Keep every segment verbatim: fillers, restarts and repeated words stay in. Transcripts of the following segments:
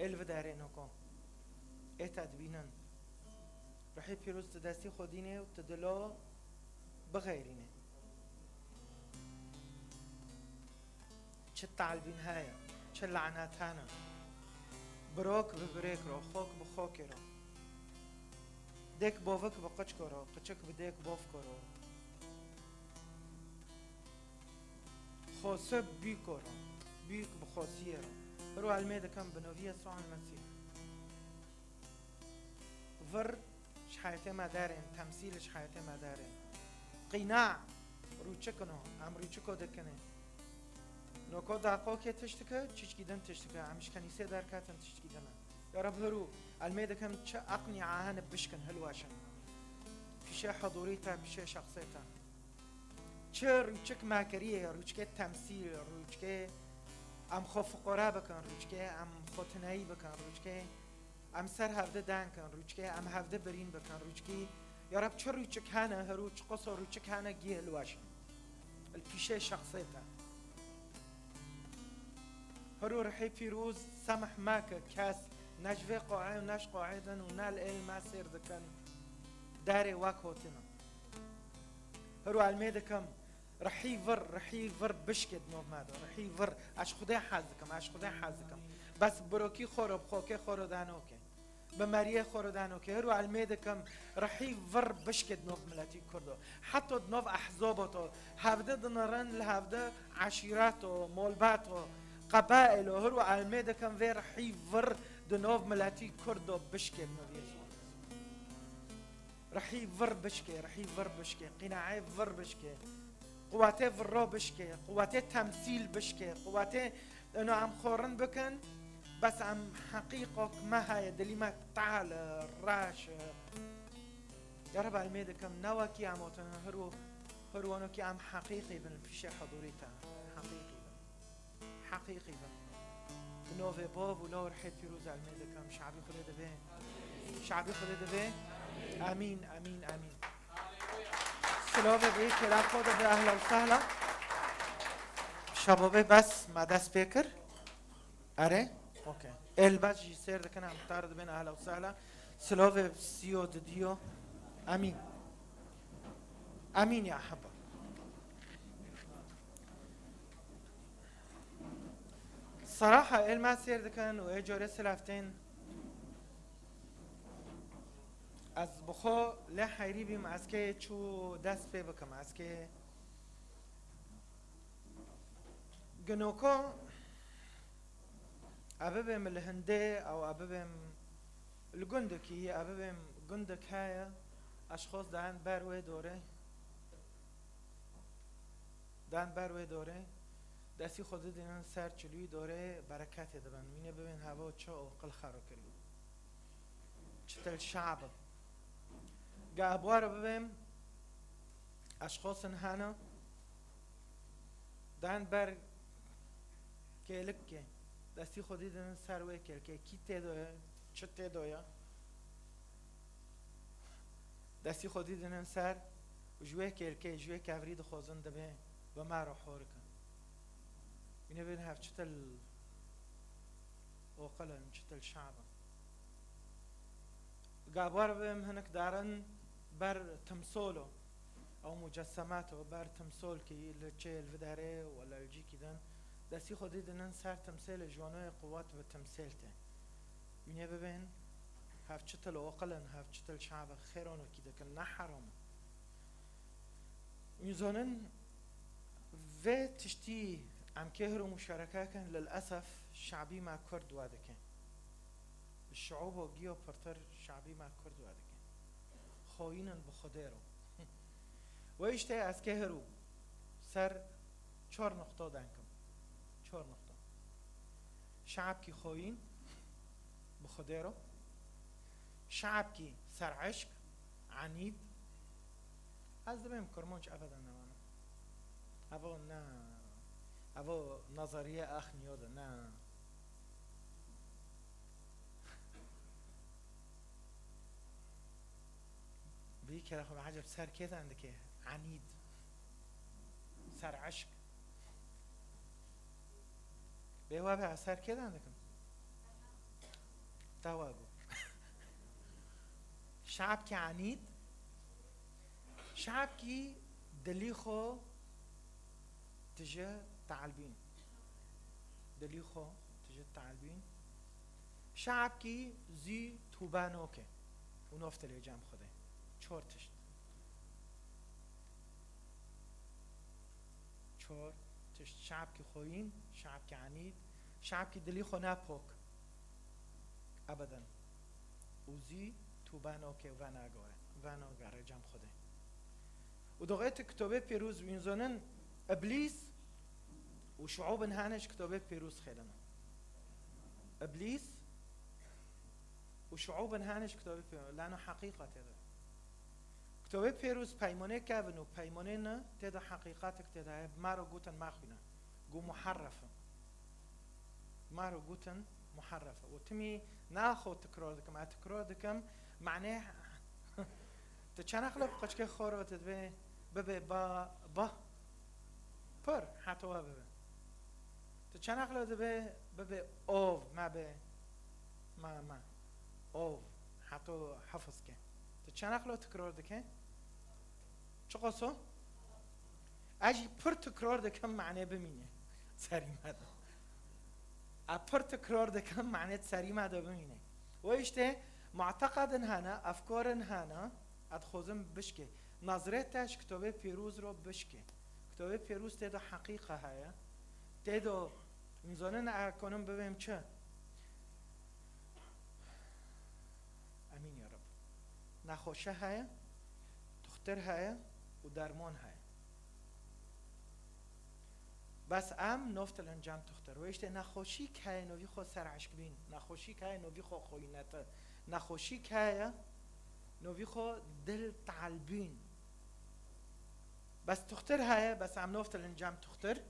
Ê li vê derê noko. Ê te dibînin. Ruhê Pîroz tu destî xwe dînê û tu dilo bixeyrînê. Çi talbîn heye, çi lanet hene. Birok bi birêk ro, xok bi xokê ro. Dêk bovik bi qiçko ro, qiçik bi dêk bovko ro. Xose bîko ro, bîk bi xosiyê ro. Hiro elmê dikim bi novî Yesûa Mesîh. Vir ji heyetê me derên, temsîl ji heyetê me derên. Qîna rûçik in o, em rûçiko dikinê. Noko daqokê tiştike, çiçkî din tiştike, em ji kenîsê derketin tiştkî din e. Ya Reb hiro, elmê dikim çi eqnîa hene bişkin, hilweşin. Pişê hudûrî te, pişê şexsê te. Çi rûçik me kiriye, rûçikê temsîl, rûçikê em xwe fiqore bikin, rûçikê em xwe tineyî bikin, rûçikê em ser hevde deng kin, rûçikê em hevde birîn bikin, rûçikî, ya Reb çi rûçik hene, hiro çi qos û rûçik hene, gî hilweşin. Li pîşê şexsê te. Hiro rihê pîroz semh meke kes, ne ji vê qoê û ne ji qoê din û ne li êl me sêr dikin, derê wek hotine. Hiro elmê dikim, rihî vir, rihî vir bişkê di nov me de, rihî vir, ez ji Xwedê hez dikim, ez ji Xwedê hez dikim. Bes birokî xwe re, bi xokê xwe re de noke. Bi meriyê xwe re de noke. Hiro elmê dikim, rihî vir bişkê di nov miletî Kurdo. Heta di nov ehzaba to, hevde dinirin li hevde eşîreto, molbeto, qebaîlo. Hiro elmê dikim, vê rihî vir di nov miletî Kurdo bişkê di nov Yesûa. Rihî vir bişkê, rihî vir bişkê, qînaê vir bişkê, quwetê virro bişkê, quwetê temsîl bişkê, quwetê ino em xorin bikin, bes em heqîqok me heye, dilî me tal e, reş e. Ya Reb elmê dikim, ne wekî em otine, hiro, hiro wano ki em heqîqî bin pîşê hudûrî te, heqîqî bin. Heqîqî bin. Bi novê Bav û Law û Rihê Pîroz elmê dikim. Şabî Xwedê divê. Şabî Xwedê divê. Emîn, emîn, emîn. Silavê bê kêla xwe de bi ehla û sehla. Şababê bes me dest pê kir. Erê? Okey. Êl bes jî sêr dikin, em tar dibin ehla û sehla. Silavê siyo didiyo. Emîn. Emîn ya heba. Seraha êl me sêr dikin û ê corê silaftên ez bi xwe lê heyrî bîm, ez kê çû dest pê bikim, ez kê ginoko, ev bibêm li hindê, ew ev bibêm li gundekî, ev bibêm gundek heye, eşxos dayen ber wê dorê. Dan ber wê dorê, destî xwe didînin ser çilûyî dorê, bereketê dibin. Wînê bibên heva çi oqil xero kirî. Çi til şab. Ga ebwar bibêm, eşxosin hene, dan ber kêlikê. Destî xwe didînin ser wê kêlikê. Kî tê de ye, çi tê de ye. Destî xwe didinin ser û ji wê kêlkê, ji wê kevirî dixwazin dibê bi me re hor kin. Wînê bên hev çitil oqil in, çitil şab in. Gabar bim hinek darin ber timsolo, ew mucessemat û ber timsolkî li çê li viderê wala li cîkî din. Destî xwe didinin ser timsêlê ji wanoyê quwet bi timsêl tê. Wînê bibên hev çitil oqil in, hev çitil şab in, xêr onokî dikin, ne heram in. Wî zonin vê tiştî em kê hiro muşereke kin, lil esef şabî me kurd we dike. Şiûbo giyo pirtir şabî me kurd we dike. Xoyîn in bi Xwedê re. We îşte ez kê hiro ser çar nuqta denkim. Çar nuqta. Şabkî xoyîn bi Xwedê re. Şabkî ser eşk, enîd. Ez dibêm Kurmanc ebeden ne wana. Evo ne, evo nazariye axniyo de ne. Bî kere xwe eceb ser kê den dike? Enîd. Ser eşk. Bê we be ser kê den dikim? Te we got. Şe'bkî enîd, şe'bkî dilî xwe tije teelbîn. Dilî xwe tije teelbîn. Şe'bkî zî tûbe noke û nofte lê cem Xwedê. Çor tişt. Çor tişt. Şe'bkî xoyîn, şe'bkî enîd, şe'bkî dilî xwe ne pok. Ebeden. Û zî tûbe noke û venagore. Venagere cem Xwedê. Û doxê tu kitobê pêrûz wînzonin, Iblîs û şuûbin hene ji kitobê pêrûz xêlin. Iblîs û şuûbin hene ji kitobê pêrûz. Lano heqîqetê de. Kitobê pêrûz peymanê kevin û peymanê ne tê de heqîqetek tê de heye. Maro gotin mexwîne. Got muherref e. Maro gotin muherref e. Û timî naxo tikrar dikim. Ez tikrar dikim. Mane tu çend aqla bi qeçkê xwe re tu dibê bibe ba, ba. Pir, heta we bibe. Tu çend aqla dibê bibe ov, me be, me, me. Ov, heta hifiz ke. Tu çend aqla tikrar dike? Çiqas o? Ez jî pir tikrar dikim, mane bimîne. Serî me de. Ez pir tikrar dikim, mane serî me de bimîne. Û îşte muteqedin hene, efkarin hene, ez dixwazim bişke. Nazrê te ji kitobê pêrûz re bişke. Kitobê pêrûz tê de heqîqe heye. Tê de, em zanin ez kanim bibêm çi? Emîn ya Reb. Nexweşe heye, tuxtir heye û derman heye. Bes em noftilin cem tuxtir. Wê îşte nexweşîk heye novî xwe ser eşk bîn. Nexweşîk heye novî xwe xoyîneti. Nexweşîk heye novî xwe dil teelbîn. Bes tuxtir heye, bes em noftilin cem tuxtir.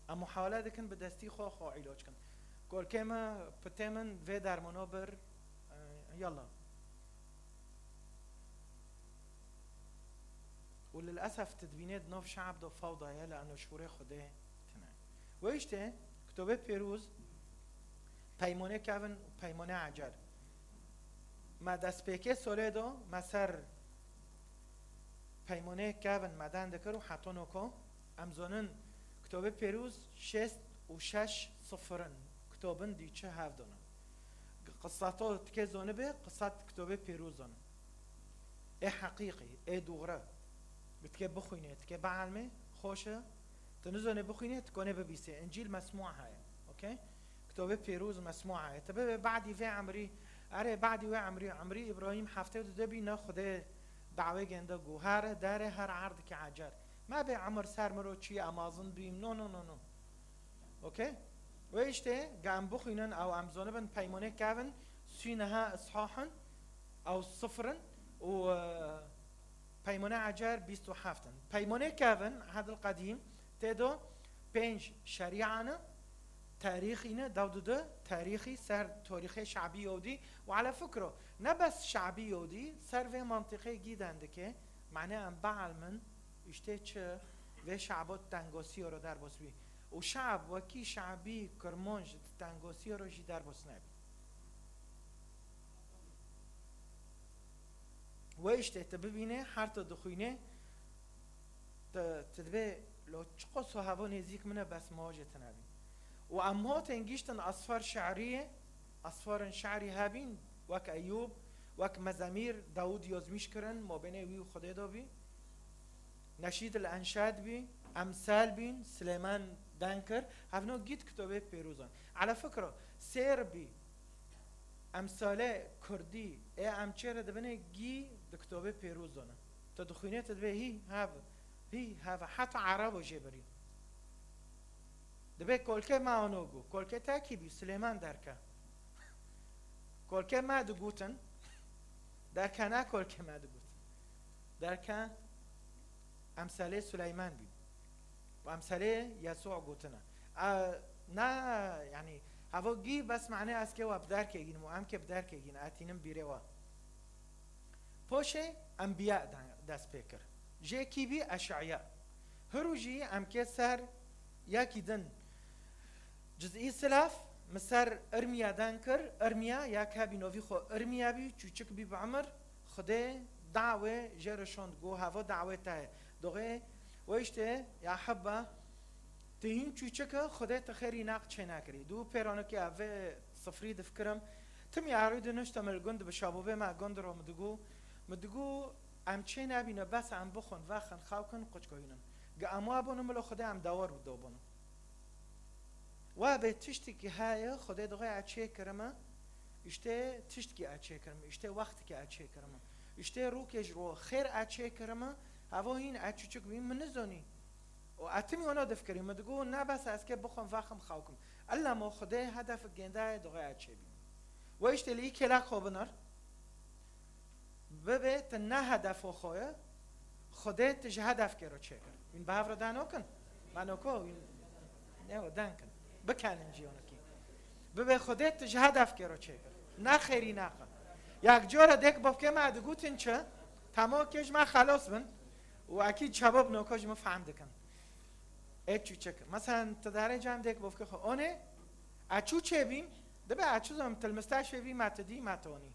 Em muhawele dikin bi destî xwe xwe îlac kin. Kolkê me, pitê min vê dermano bir, e, yalla. Û lilesef tu dibînê di nav şe'b de fewda ye, li eno şûrê Xwedê tune. Wê îşte, kitobê pêrûz, peymanê kevin û peymanê ecer. Me destpêkê solê de, me ser peymanê kevin me deng dikir û heta noko, em zonin kitobê pêrûz şêst û şeş sifir in, kitobin dî çi hev done. Qisata tikê zonibê, qisat kitobê pêrûz zon. Ê heqîqî, ê dûxre. Bi tikê bixwînê, tikê bielmê, xweş e. Tu nizonê bixwînê, tu konê bibîsê. Încîl mesmû heye. Okey? Kitobê pêrûz mesmû heye. Tu bibê badî vê emrî, erê badî wê emrî, emrî Îbrahîm heftê û du de bî, ne Xwedê dawê gênde got. Here, dere, her erdikî ecer. Me bê emir ser miro çî emazin bîm. No, no, no, no. Okey? Wê îşte, ge em bixwînin, ew em zonibin peymanê kevin, sî neha ishahin, ew sifir in û, e, peymanê ecer bîst û heft in. Peymanê kevin, Ehdil Qedîm, tê de pênc şerîa ne, tarîxî ne, dew dide tarîxî ser tarîxê şe'bî Yahûdî û ala fikro, ne bes şe'bî Yahûdî, ser vê mentiqê gî deng dike, mane em bielmin, îşte çi, vê şe'bo tengosiyo re derbas bî. Û şe'b wekî şe'bî Kirmanc di tengosiya re jî derbas nebî. Wê îşte tu bibînê, her tu dixwînê, tu, tu dibê, lo çiqas heva nêzîk min e, bes ma jê tune bî. Û em hatên gîştin esfar şe'riyê, esfarên şe'rî hebîn, wek Eyûb, wek Mezemîr, Dawûd yazmîş kirin, mabênê wî û Xwedê de bî. Neşîd el Enşad bî, emsal bîn, Silêman deng kir, hevno gît kitobê pêrûzan. Ala fikro, sêr bî, emsalê kurdî, ê em çê re dibinê gî di kitobê pêrûzan e. Tu dixwînê, tu dibê hî, hev, hî, hev, heta Erebo jê birî. Dibê kolkê me ano got. Kolkê te kî bî? Silêman derke. Kolkê me digotin. Derke ne kolkê me digot. Derke emselê Suleyman bî. Û emselê Yesû gotine. E, ne, yanî, heva gî bes mane ez kê we bi derkê gînim û em kê bi derkê gîn, etînim bîrê we. Poşê enbiya de-, dest pê kir. Jê kî bî? Eş'ya. Hiru jî em kê ser yekî din. Cizî silaf, Min ser Irmiya dan kir, Irmiya ya ke bî novî xwe Irmiya bî, çûçik bî bi emir, Xwedê dawê jê re şand, got, heva dawê te ye. Doxê we işte, ya hebba, tu hîn çûçik e, Xwedê te xêrî naq çê nakirî. Dû pêranokê ev vê sifrî difikirim. Tim yarî dinişte min li gund bi şabobê me gund ro min digot, min digot, em çê nebîne, bes em bixwin, vexin, xew kin, quçkoyînin. Gi em wa bûnin, milo Xwedê em dawar û do bûnin. Wa bê tiştekî heye, Xwedê dixwe a çê kirime, işte tiştekî a çê kirime, işte wextekî a çê kirime, işte rûkê ji ro xêr a çê kirime, havo hîn a çûçik bî, min nizonî. Û a timî ona difikirî, min digot, ne bes ez kê bixwim, vexim, xew kim. Ella mo Xwedê hedef gendaye dixwe a çê bî. We işte li î kêlak xwe binar. Bibe tu ne hedefo xwe ye, Xwedê tu ji hedefkê re çêkir. Wîn bi hev re danokin. Manoko wîn ne o denkin. Bikenin ciyonekî. Bibe Xwedê tu ji hedefkê re çêkir. Ne xêrî naqe. Yak cora dek bavkê me digutin çi? Tamo kê ji me xelos bin. Û ekî çabab noko ji min fehm dikin. Ê çûçik. Mesela tu darê cem dek bavkê xwe. Onê, a çû çê bîn, dibe a çû zam tilmista şê bî, ma tu dî, ma tu onî.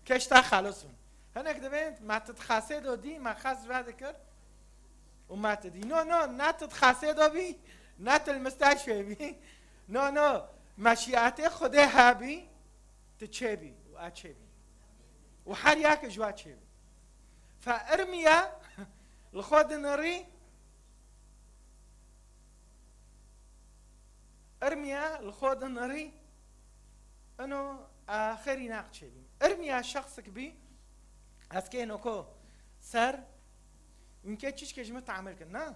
Keşta xelos bûn. Hinek dibên, ma tu dixasê do dî, ma xas ve dikir û ma tu dî. No, no, na tu dixasê do bî, na tu li mista şê bî. No, no, meşiyatê Xwedê hebî, tu çê bî û a çê bî. Û her yek ji wa çê bî. Fe Irmiya li xwe dinirî, Irmiya li xwe dinirî, ino a xêrî naqçê bî. Irmiya şexsik bî, ez kê noko ser, wînkê çişkê ji min tamir kin, na?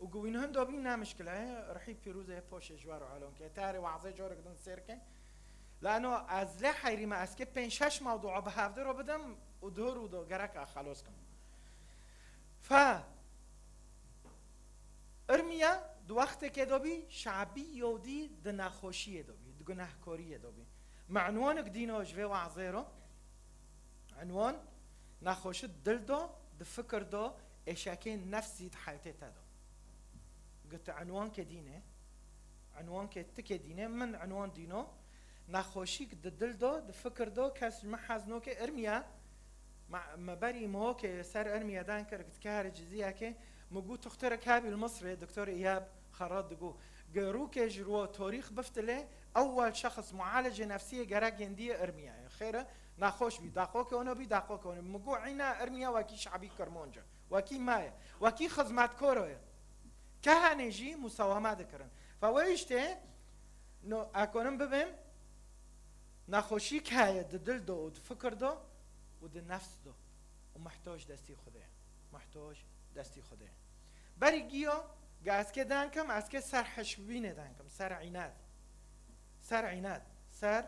Û gu wîn hindo bî, ne mişkile ye, rihî pîrûzê poşê ji war û alon ke. Tarê wazê corek din sêr ke. La ino ez lê heyrî me, ez kê pênc şeş mewdûa bi hevdi ro bidim û duhur û do gerek a xelos kim. Fa Irmiya di wextekê de bî, şabî Yewdî di nexweşiyê de bî, di gunehkoriyê de bî. Me enwanek dîno ji vê wazê re, enwan nexweşi dil de, di fikir de, êşekê nefsî di heyetê te de. Got enwankê dîne, enwankê tikê dîne, min enwan dîno, nexweşîk di dil de, di fikir de, kes ji min hez noke. Irmiya, me, me berî mihokê ser Irmiya dan kir, dike her ciziyekê, min got, tuxtirek hebî li Misrê, Doktor Îyab Xerat digot, ge rûkê ji ro torîx biftilê, ewwel şexs mualecê nefsiyê gerek hêndiyê Irmiya ye. Xêr e, nexweş bî, daxokê ono bî, daxokê ono bî. Min got, îna Irmiya wekî şabî Kirmanc e, wekî me ye, wekî xizmetkaro ye. Kehanê jî musawama dikirin. Fe we îştê, no, ekonim bibim, nexweşîk heye di dil de û di fikir de û di nefs de. Û muhtoj destî Xwedê ye. Muhtoj destî Xwedê ye. Berî giyo, ge ez kê dan kim, ez kê ser hişkbînê dan kim, ser înad. Ser înad. Ser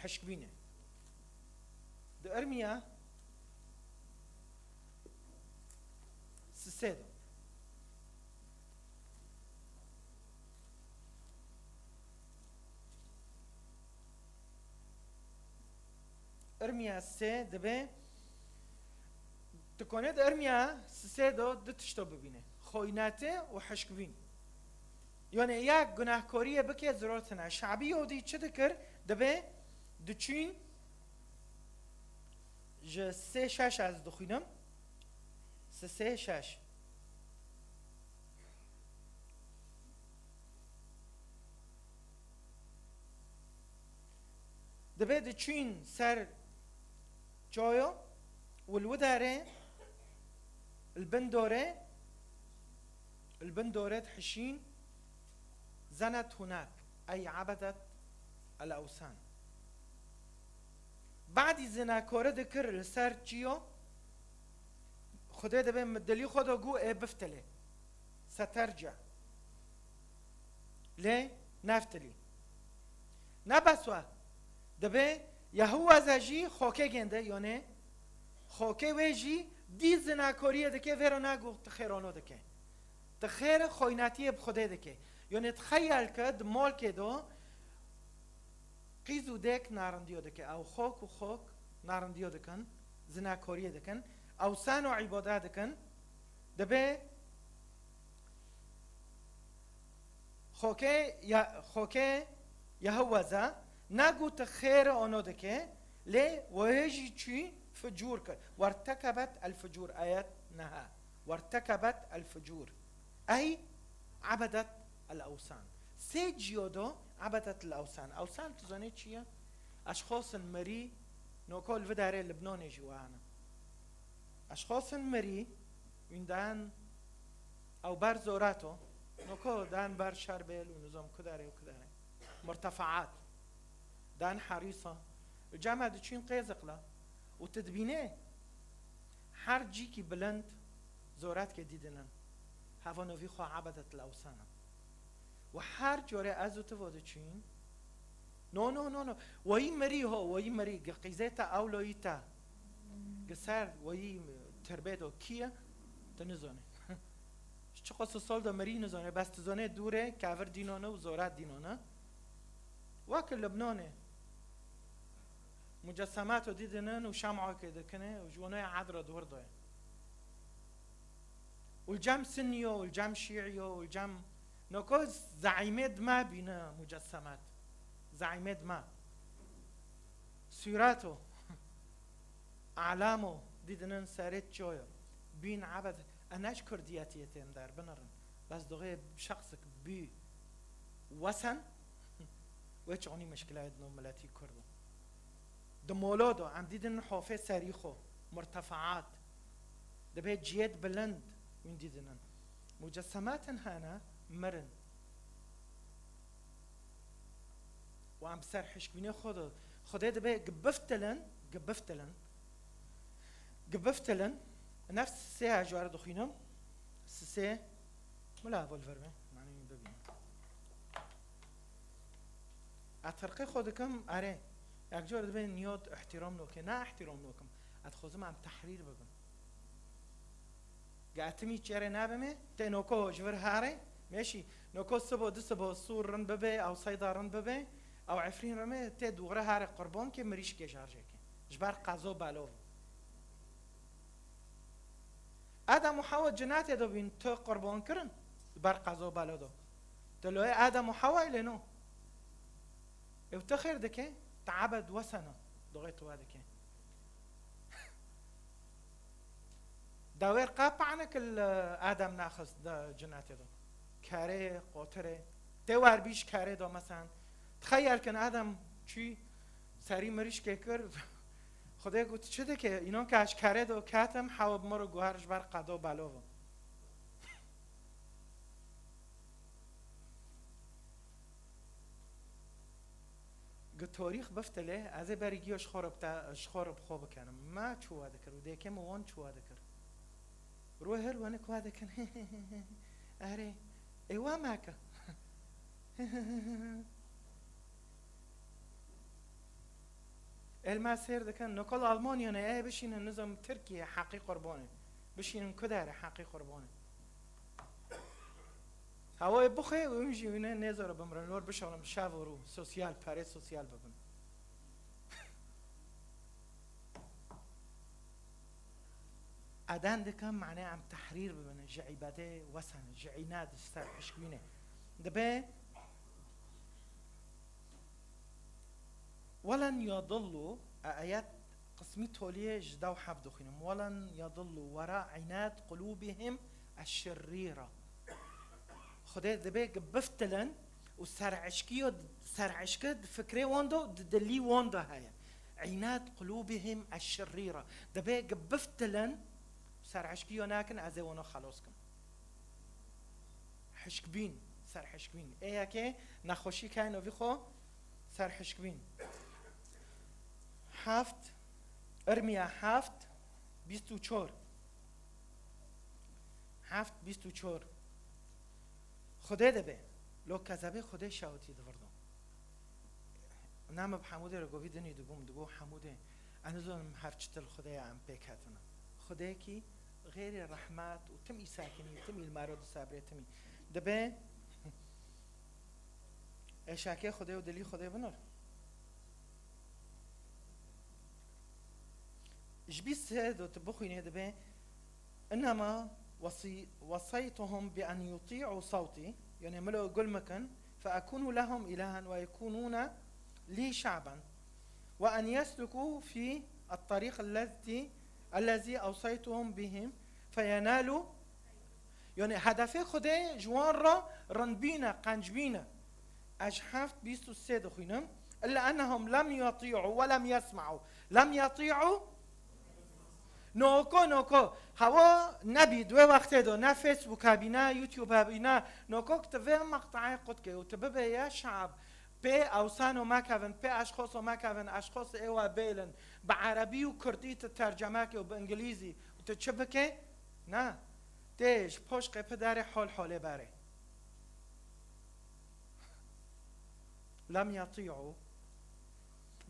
hişkbînê. Di Irmiya sisê de. Irmiya sê dibe, tu kone di Irmiya sisê de du tişto bibîne. Xoynatî û hişkbîn. Yanî ya gunahkoriyê bike zirotine. Şabî Yewdî çi dikir? Dibe diçîn ji sê şeş ez dixwînim. Sisê şeş. Dibe diçîn ser çayo û li wî derê li bin dorê, li bin dorê dihişîn zenet hunak, ey ebedet el ewsan. Badî zinakore dikir li ser çiyo, Xwedê dibe min dilî xwe de got ê biftilê. Seterce. Lê neftilî. Ne bes we. Dibe Yehuweze jî xokê gênde, yonê xokê wê jî dî zinakoriyê dike, vê re nago tu xêr ono dike. Tu xêr xoynatiyê bi Xwedê dike. Yonê tu xeyal ke di molkê do, Qîz û dêk narindiyo dike. Ew xok û xok narindiyo dikin, zinakoriyê dikin, ewsan û îbada dikin. Dibe Xokê Ya-, xokê Yehweza, negot xêr ono dike, lê wê jî çû ficûr kir. Wertekebet el ficûr, ayet neha. Wertekebet el ficûr. Ey ebedet el ewsan. Sê ciyo do ebedet el ewsan. Ewsan tu zanê çi ye? Eşxosên mirî, noko li vê derê Libnanê jî wana. Eşxosên mirî, wîndan ew ber zorato, noko dan ber Şerbêl û nizam ku derê û ku derê. Murtefaat. Dan Herîsa. Û cema diçûn Qêziqla. Û tu dibînê her cîkî bilind zoratkê dîdinin. Heva novî xwe ebedet li ewsana. Û her corê ez û tu vo diçûn. No, no, no, no. Wayî mirî ho, wayî mirî. Gi qîzê te ewloyî te. Gi ser wayî tirbê do kî ye? Tu nizanê. Ji çiqas sal de mirî nizanê. Bes tu zanê dûrê kevir dînane û zorat dînane. Wek Libnanê. Mucesemato dîdinin û şem'akê dikine û ji wanoya ed re dûr doye. Û li cem Sinniyo, û li cem Şîiyo, û li cem noko zeîmê dime bîne mucesemat. Zeîmê dime. Sûreto. Alamo. Dîdinin serê çoyo. Bîn ebed. E ne ji kurdiyetiyê tên der, binirin. Bes doxê şexsik bî wesen, wê çonî mişkilayê di nû miletî kurd o. Di molo do, em dîdin hofê serî xwe, murtefaat. Dibê ciyêt bilind wîn dîdinin. Mucesematin hene, mirin. Û em bi ser hişkbînê xwe de, Xwedê dibê gibiftilin, gibiftilin, gibiftilin. Nefs sê ji were dixwînim. Sisê, mila vol verme, manî bibînim. Ez tirqê xwe dikim, erê. Yek car dibê niyot ihtiram noke. Ne ihtiram nokim. Ez dixwazim em tehrîr bibin. Ge timî çêrê nabime, tê noko ji vir hare, meşî, noko sibo, du sibo, sûr rind bibe, ew seyda rind bibe, ew efrîn rime, tê dûre hare qurban ke mirîşkê şarjê ke. Ji ber qezo balo. Adam û Hewa cinatê de bîn, tu qurban kirin, ji ber qezo balo do. Tu loyê Adam û Hewa lê no. Ew te xêr dike, te ebed wesena, doxê tu wa dike. Dawêr qe panik li Adem naxist de cinetê de. Kerê, qotirê. Tê wer bî ji kerê de, mesen. Tixeyel kin Adem çû serî mirîşkê kir. Xwedê got, çi dike? Înan ke ji kerê de ketim, hewa bi min re guher ji ber qedo belo ve. Gi torîx biftilê, ez ê berî giyo ji xwe re bite-, ji xwe re bi xwe bikenim. Me çi wa dikir û dêkê min wan çi wa dikir? Rû her wenik wa dikin. Erê, ê wa meke. El me sêr dikin, nokol Almanya ne, ê bişînin nizam Tirkiye, heqî qurbanê. Bişînin ku dere, heqî qurbanê. Hawayê bixwe û em jî wîne nêzore bimrin, lor bişalim şev û rû, sosyal, perê sosyal bibin. Eden dikin, mane em tehrîr bibin, ji îbadê wesen, ji înad, ji ser hişkwînê. Dibe, "Welen yadillu", e, ayet qismî toliyê ji dew heft dixwînim. "Welen yadillu wera inad qulubihim eşşirîra." Xwedê dibê ki biftilin û ser'eşkiyo, ser'eşki di fikrê wan de, di dilî wan de heye. "Inad qulubihim eşşirîra." Dibê ki biftilin, ser'eşkiyo nakin, ez ê wano xelos kim. Hişkbîn, ser hişkbîn. Ê yekê nexweşî kayno vî xwe ser hişkbîn. Heft, Irmiya heft, bîst û çar. Heft, bîst û çar. Xwedê dibe, lo kezebê Xwedê şawitî divirdo. Name bi hemûdê re govî dinî dibûm, digo hemûdê. Ez nizanim her çi til Xwedê ya em pêk hatine. Xwedêkî xêrê rehmet û timî sakinî, timî li mero disabrê timî. Dibe êşakê Xwedê û dilî Xwedê binir. Ji bîst sê do tu bixwînê dibe, "Innema wesi-, weseytuhum bi en yutî'u sawtî." Yani milo gul mikin, فأكون لهم إلها ويكونون لي شعبا وأن يسلكوا في الطريق التي الذي أوصيتهم بهم فينالوا. Yani hedefê Xwedê ji wan re rindbîne, qencbîne. Ez ji heft bîst û sê dixwînim. إلا أنهم لم يطيعوا ولم يسمعوا. لم يطيعوا. Noko, noko. Hewa nebî, di wê wextê de ne Facebook hebî, ne YouTube hebî, ne. Noko ki tu vê meqtayê qut kê û tu bibê ya şab, pê ewsano mekevin, pê eşxoso mekevin, eşxos ê we bêlin. Bi erebî û kurdî tu terceme kê û bi îngilîzî û tu çi bikê? Ne. Tê ji poş qêpidarê hol holê berê. لم يطيعوا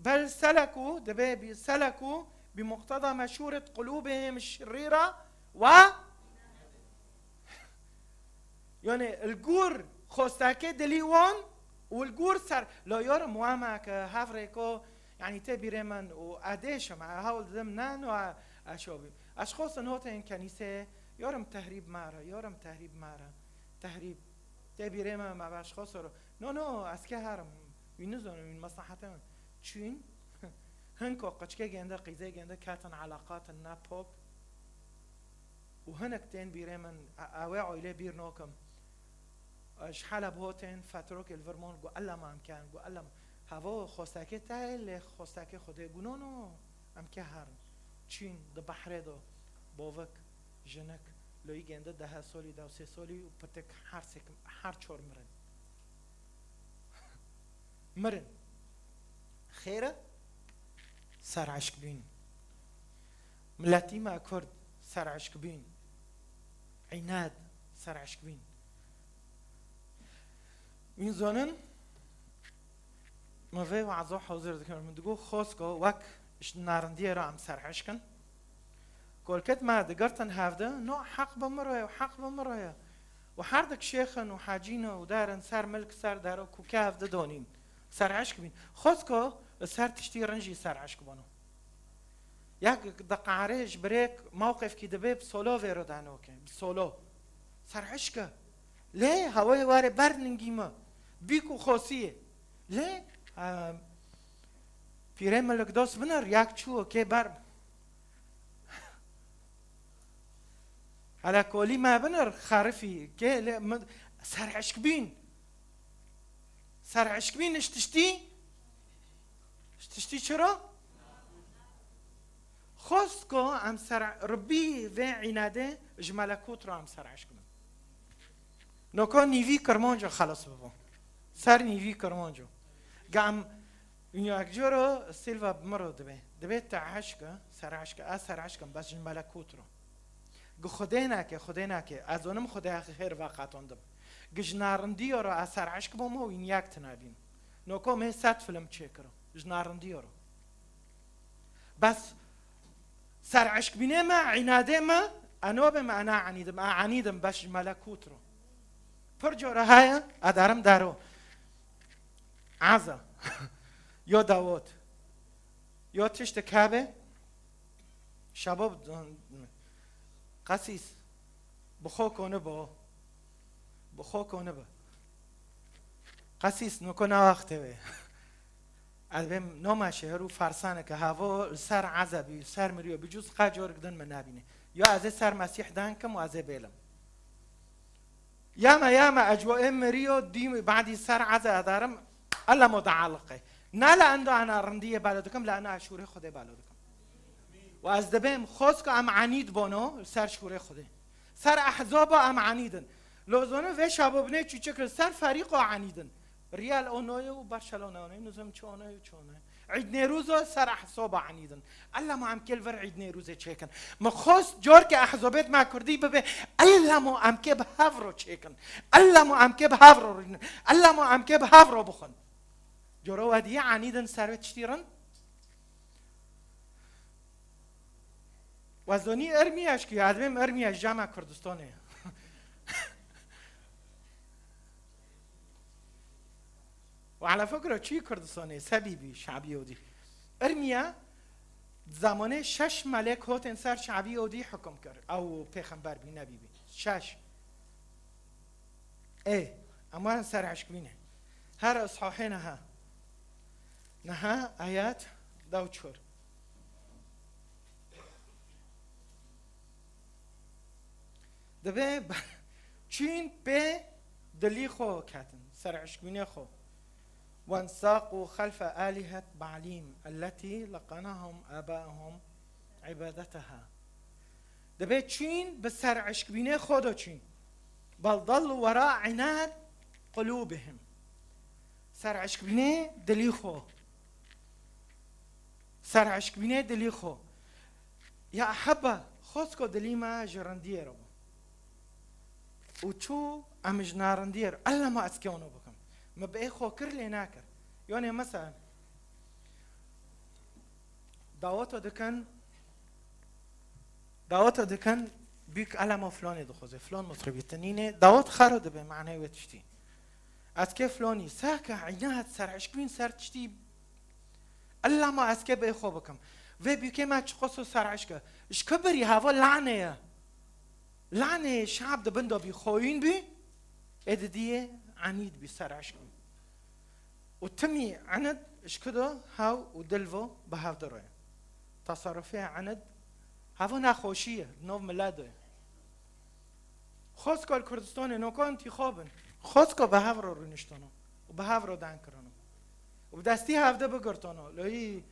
بل سلكوا، دبي بي-، سلكوا بمقتضى مشورة قلوبهم الشريرة و، yani, li gor xostekê dilî wan û li gor ser, la yarim wema ke hevrêko, yani, tê bîrê min û edêşim, e, hewl didim, ne, no, e, eşo bî. Eşxosin hotên kenîsê, yarim tehrîb mare, yarim tehrîb mare, tehrîb. Tê bîrê me, me baş xwe sor. No, no, ez ke herim. Wî nizonim, wî meslehete min. Çûn, hin ko qiçkê gênde, qîzê gênde, ketin eleqatin ne pop. Û hinek tên bîrê min, e-, ew ê oylê bîr nokim. Ji Heleb hotên fetrokê li vir mon, gu ella me em ken, gu ella me. Hevo xostekê te, lê xostekê Xwedê gu no, no. Em ke herin. Çîn di behrê de bovik, jinik, loyî gêndi deh solî, deh sê solî û pitik her sêk, her çor mirin. Mirin. Xêre? Ser eşk bîn. Miletî me Kurd ser eşk bîn. Înad ser eşk bîn. Wîn zonin, min vê wazo hozir dikir. Min digot, Xosko, wek ji narindiyê re em serhişk in. Kolket me digirtin hevdi, no, heq bi min re ye, heq bi min re ye. Û her dik şêxin û hecîn û derin ser milk, ser dero, ku ke hevdi donîn. Serhişk bîn. Xosko, li ser tiştî rin jî serhişk bûno. Yek diqare ji birêk mewqifkî dibe bi solo vêro danoke. Bi solo. Serhişke. Lê hewayê warê ber ningî me. Bîk û xosiyê. Lê, e, pîrê milik dost binir, yek çû kê ber. Hele kolî me binir, xerifî. Kê lê min serhişk bîn. Serhişk bîn ji tiştî, ji tiştî çi re? Xwest ku em ser, Rebbî vê înadê ji melekût re em serhişk bin. Noko nîvî kirmanco xelas bibo. Ser nîvî kirmanco. Ga em, û yek coro Silva bi min re dibe. Dibe te hişk e, serhişk e, ez serhişk im, bes ji melekût re. Gi Xwedê nake, Xwedê nake. Ez zonim Xwedê xêr veqetandim. Gi ji narindiyo re ez serhişk bûm û wî niyek tune bîn. Noko me sed film çêkiro. Ji narindiyo re. Bes serhişkbînê me, înadê me, eno be me, ena enîdim, a enîdim, bes ji melekût re. Pir cora heye, ederim dero. Eza. Yo dawot. Yo tiştik hebe. Şabo, qesîs, bi xwe konibo, bi xwe konibe. Qesîs, noko na wextê wê. Ez bêm noma şehir û fersaneke havo li ser ezebî, li ser miriyo, bi cûz qe corik din min nebîne. Ya ez ê ser Mesîh dan kim û ez ê bêlim. Yama, yama, ecwa em miriyo, dî badî ser eza ederim, Ella mo dealiqe. Ne le endo ana rindiyê belo dikim, le ana şûrê Xwedê belo dikim. Û ez dibêm, xwest ku em enîd bono, li ser şûrê Xwedê. Ser ehzaba em enîdin. Lozone vê şabobinê çûçik li ser ferîqo enîdin. Real onoye û Barcelona onoye, nizam çi onoye û çi onoye. Îd Nêrûzo ser ehsoba enîdin. Ella ma em kê li vir Îd Nêrûzê çêkin. Min xwest corke ehzobêt me kurdî bibe, ella ma em kê bi hev ro çêkin. Ella ma em kê bi hev ro rînin. Ella ma em kê bi hev ro bixwin. Coro we diye enîdin ser wê tiştî rin. We zonî Irmiye şkiyo, ez bêm Irmiye ji cama Kurdistanê. Û ala fikro çî Kurdistanê, sebî bî, şabî odî. Irmiye, zamanê şeş melek hotên ser şabî odî hukum kir. Ew pêxember bî, nebî bî. Şeş. Ê, Em werin ser eşkbînê. Her îshahê niha. Niha ayet dew çor. Dibê çûn pê dilî xwe ketin, ser eşkbînê xwe. وانساقوا خلف آلهة بعليم التي لقنهم آباؤهم عبادتها. Dibê çûn bi ser eşkbînê xwe de çûn. بل ضلوا وراء عناد قلوبهم. Ser eşkbînê dilî xwe. Ser eşkbînê dilî xwe. Ya heba, xwest ku dilî me ji rindiyê re bû. Û çû em ji narindiyê re. Ella ma ez kewno bikim. Me bi ê xwe kir lê nakir. Yonê mesela, daweta dikin, daweta dikin, bîk ella ma flonê dixwaze, flon mutribî tinînê, dawet xero dibe, manê wê tiştî. Ez kê flonî, saka, îna, ser eşkbîn ser tiştî. Ella ma ez kê bê xwe bikim. Vê bîkê me çiqas û ser eşk e. Ji kibirî hava lanê ye. Lanê şab di bin de bî, xoyîn bî. Ê didiyê enîd bî, ser eşk bî. Û timî enid ji ku de hew û dil vo bi hev de roye. Tasarrufê enid hava nexweşî ye, di nav milet de ye. Xwest ku li Kurdistanê noka intîxab in. Xwest ku bi hev re rûniştano û bi hev re deng kirano. Û bi destî hevde bigirtano. Loyî,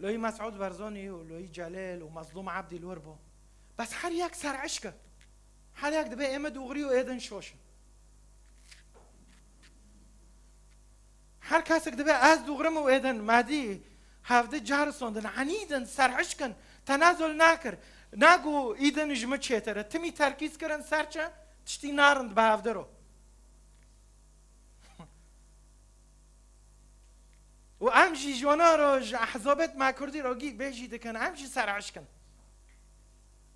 loyî Mesûd Barzanî û loyî Celêl û Mezlûm Ebdî li wir bû. Bes her yek ser eşk e. Her yek dibe ê me dûxirî û ê din şoş in. Her kesek dibe ez dûxirim û ê din me dî hevdi carisandin, enîdin, serhişkin, tenazul nakir. Nago îdin ji min çêtir e. Timî terkîz kirin ser çi? Tiştî narind bi hevdi ro. Û em jî ji wana ro, ji ehzabet me kurdî ro gî bêjî dikin, em jî serhişkin.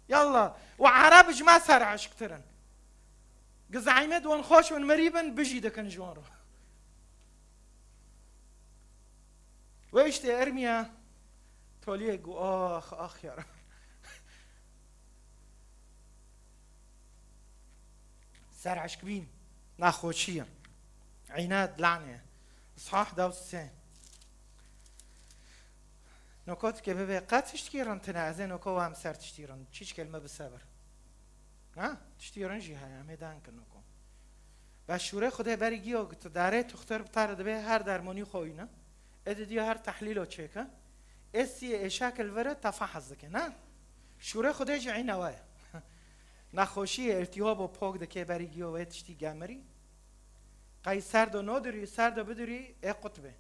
Yallah. Û Ereb ji me ser eşktir in. Gi zehmet wan xweş û mirî bin, bijî dikin ji wan re. Wê îştê ermiye toliyê got, ax, ax ya Reb. Ser eşkbîn, naxweşiye. Îna, lanê. Îshah dew sê. Noka dike bibe, qet tiştkî rind tine, ez ê noka wam ser tiştî rind. Çîçkel me bi sebir. Ha? Tiştî rind jî heye, em ê dan kin noka. Be şûrê Xwedê berî giyo tu darê tuxtir bi tare dibe her dermonî xwe wîne. Ê di diya her tehlîlo çêke. Ê siyê êşakil vire te fehz dike, ne? Şûrê Xwedê jî îna we ye. Nexweşiyê, îltîhabo pok dike berî giyo wê tiştî gemirî. Qey serdo nodirî, serdo bidirî, ê qut be.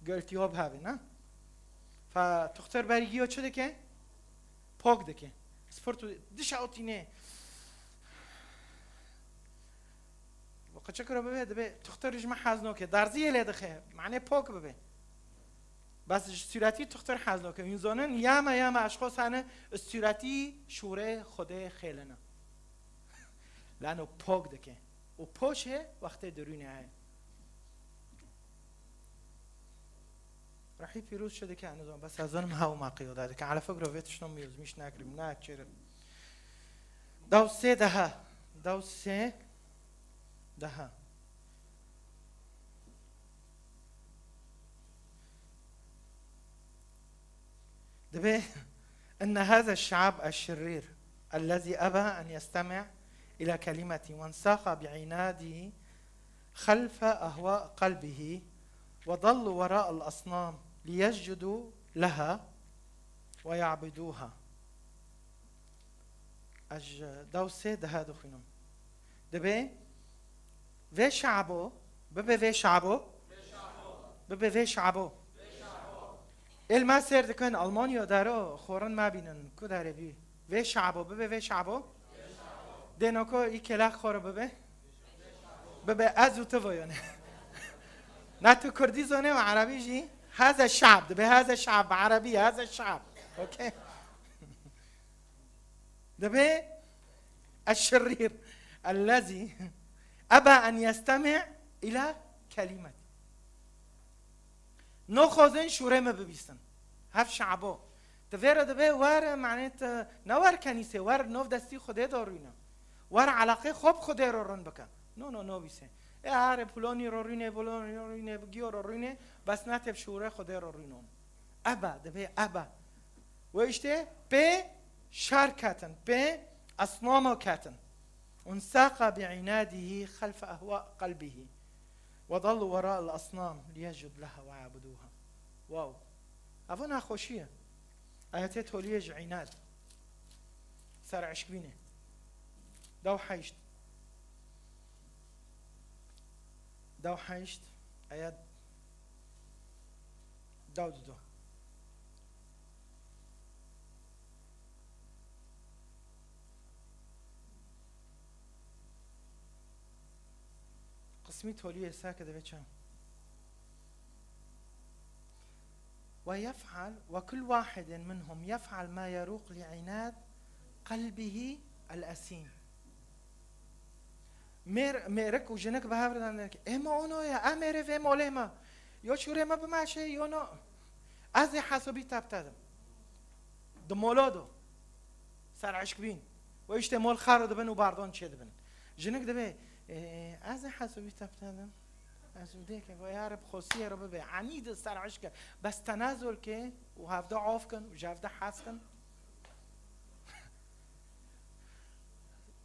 Giltî hop hebin, ha? Fa tuxtir berî giyo çi dike? Pok dike. Spirtu dişa otîne. Qeçek re bibe, dibe tuxtir ji me hez noke. Darziyê lê dixe. Mane pok bibe. Bes ji sûretî tuxtir hez noke. Hûn zonin, yama, yama eşxos hene, sûretî şûrê Xwedê xêlene. Lano pok dike. Û poşê wextê derûnê heye. Rehî pîroz çi dike, ez nizam, bes ez zanim hew ma qiyoda dike. Ala fikro vê tiştan miyozmîş nakirim, naçêrim. Daw sê daha. Daw sê daha. دبي إن هذا الشعب الشرير الذي أبى أن يستمع إلى كلمتي وانساق بعنادي خلف أهواء قلبه وضلوا وراء الأصنام ليسجدوا لها ويعبدوها. Ez ji dew sê daha dixwînim. Dibê vê şabo, bibe vê şabo, bibe vê şabo. Êl me sêr dikin, Almanya dero, xorin me bînin, ku derê bî. Vê şabo, bibe vê şabo. Dê noko î kêlek xwe re bibe. Bibe ez û tu voyone. Na tu kurdî zone û erebî jî. Heze şab, dibe heze şab, bi erebî heze şab. Okey. Dibe eşşirîr ellezî eba en yestemi ila kelimeti. Noxozin şûrê me bibîstin. Hev şabo. Ti vê re dibe wer, manê ti ne wer kenîsê, wer nov destî Xwedê de rûne. Wer eleqê xwe bi Xwedê re rind bike. No, no, no bîse. E, harê pulonî ro rûnê, pulonî ro rûnê, giyo ro rûnê, bes ne tê bi şûrê Xwedê ro rûnon. Eba, dibê eba. Wê îşte pê şer ketin, pê esnamo ketin. Unsaqa bi inadihi xelfe ehwa qelbihi. Ve dallu wera el asnam liyescud leha ve abuduha. Wow. Evo naxweşî ye. Ayetê toliyê ji înad. Ser eşkbînê. Dew heşt. Dew heşt. Ayet dew dido. Qismî toliyê sake divê çaw. Ve yef'al, ve kul wahidin minhum yef'al ma yerûq li inad qelbihi el-esîm. Mêr-, mêrik û jinik bi hev re dane ke, "Ê me ono ye, em mêrê vê molê me. Yo şûrê me bimeşe, yo no. Ez ê hesabî te bitedim." Di molo do. Ser eşk bîn. Wê îşte mol xero dibin û bardon çê dibin. Jinik dibê, "Ê, ez ê hesabî te bitedim." Ez û dê ke, "Vay ya Reb, xosiyê re bibe." Anî di ser eşk e. Bes tenazul ke û hevde of kin û ji hevde hes kin.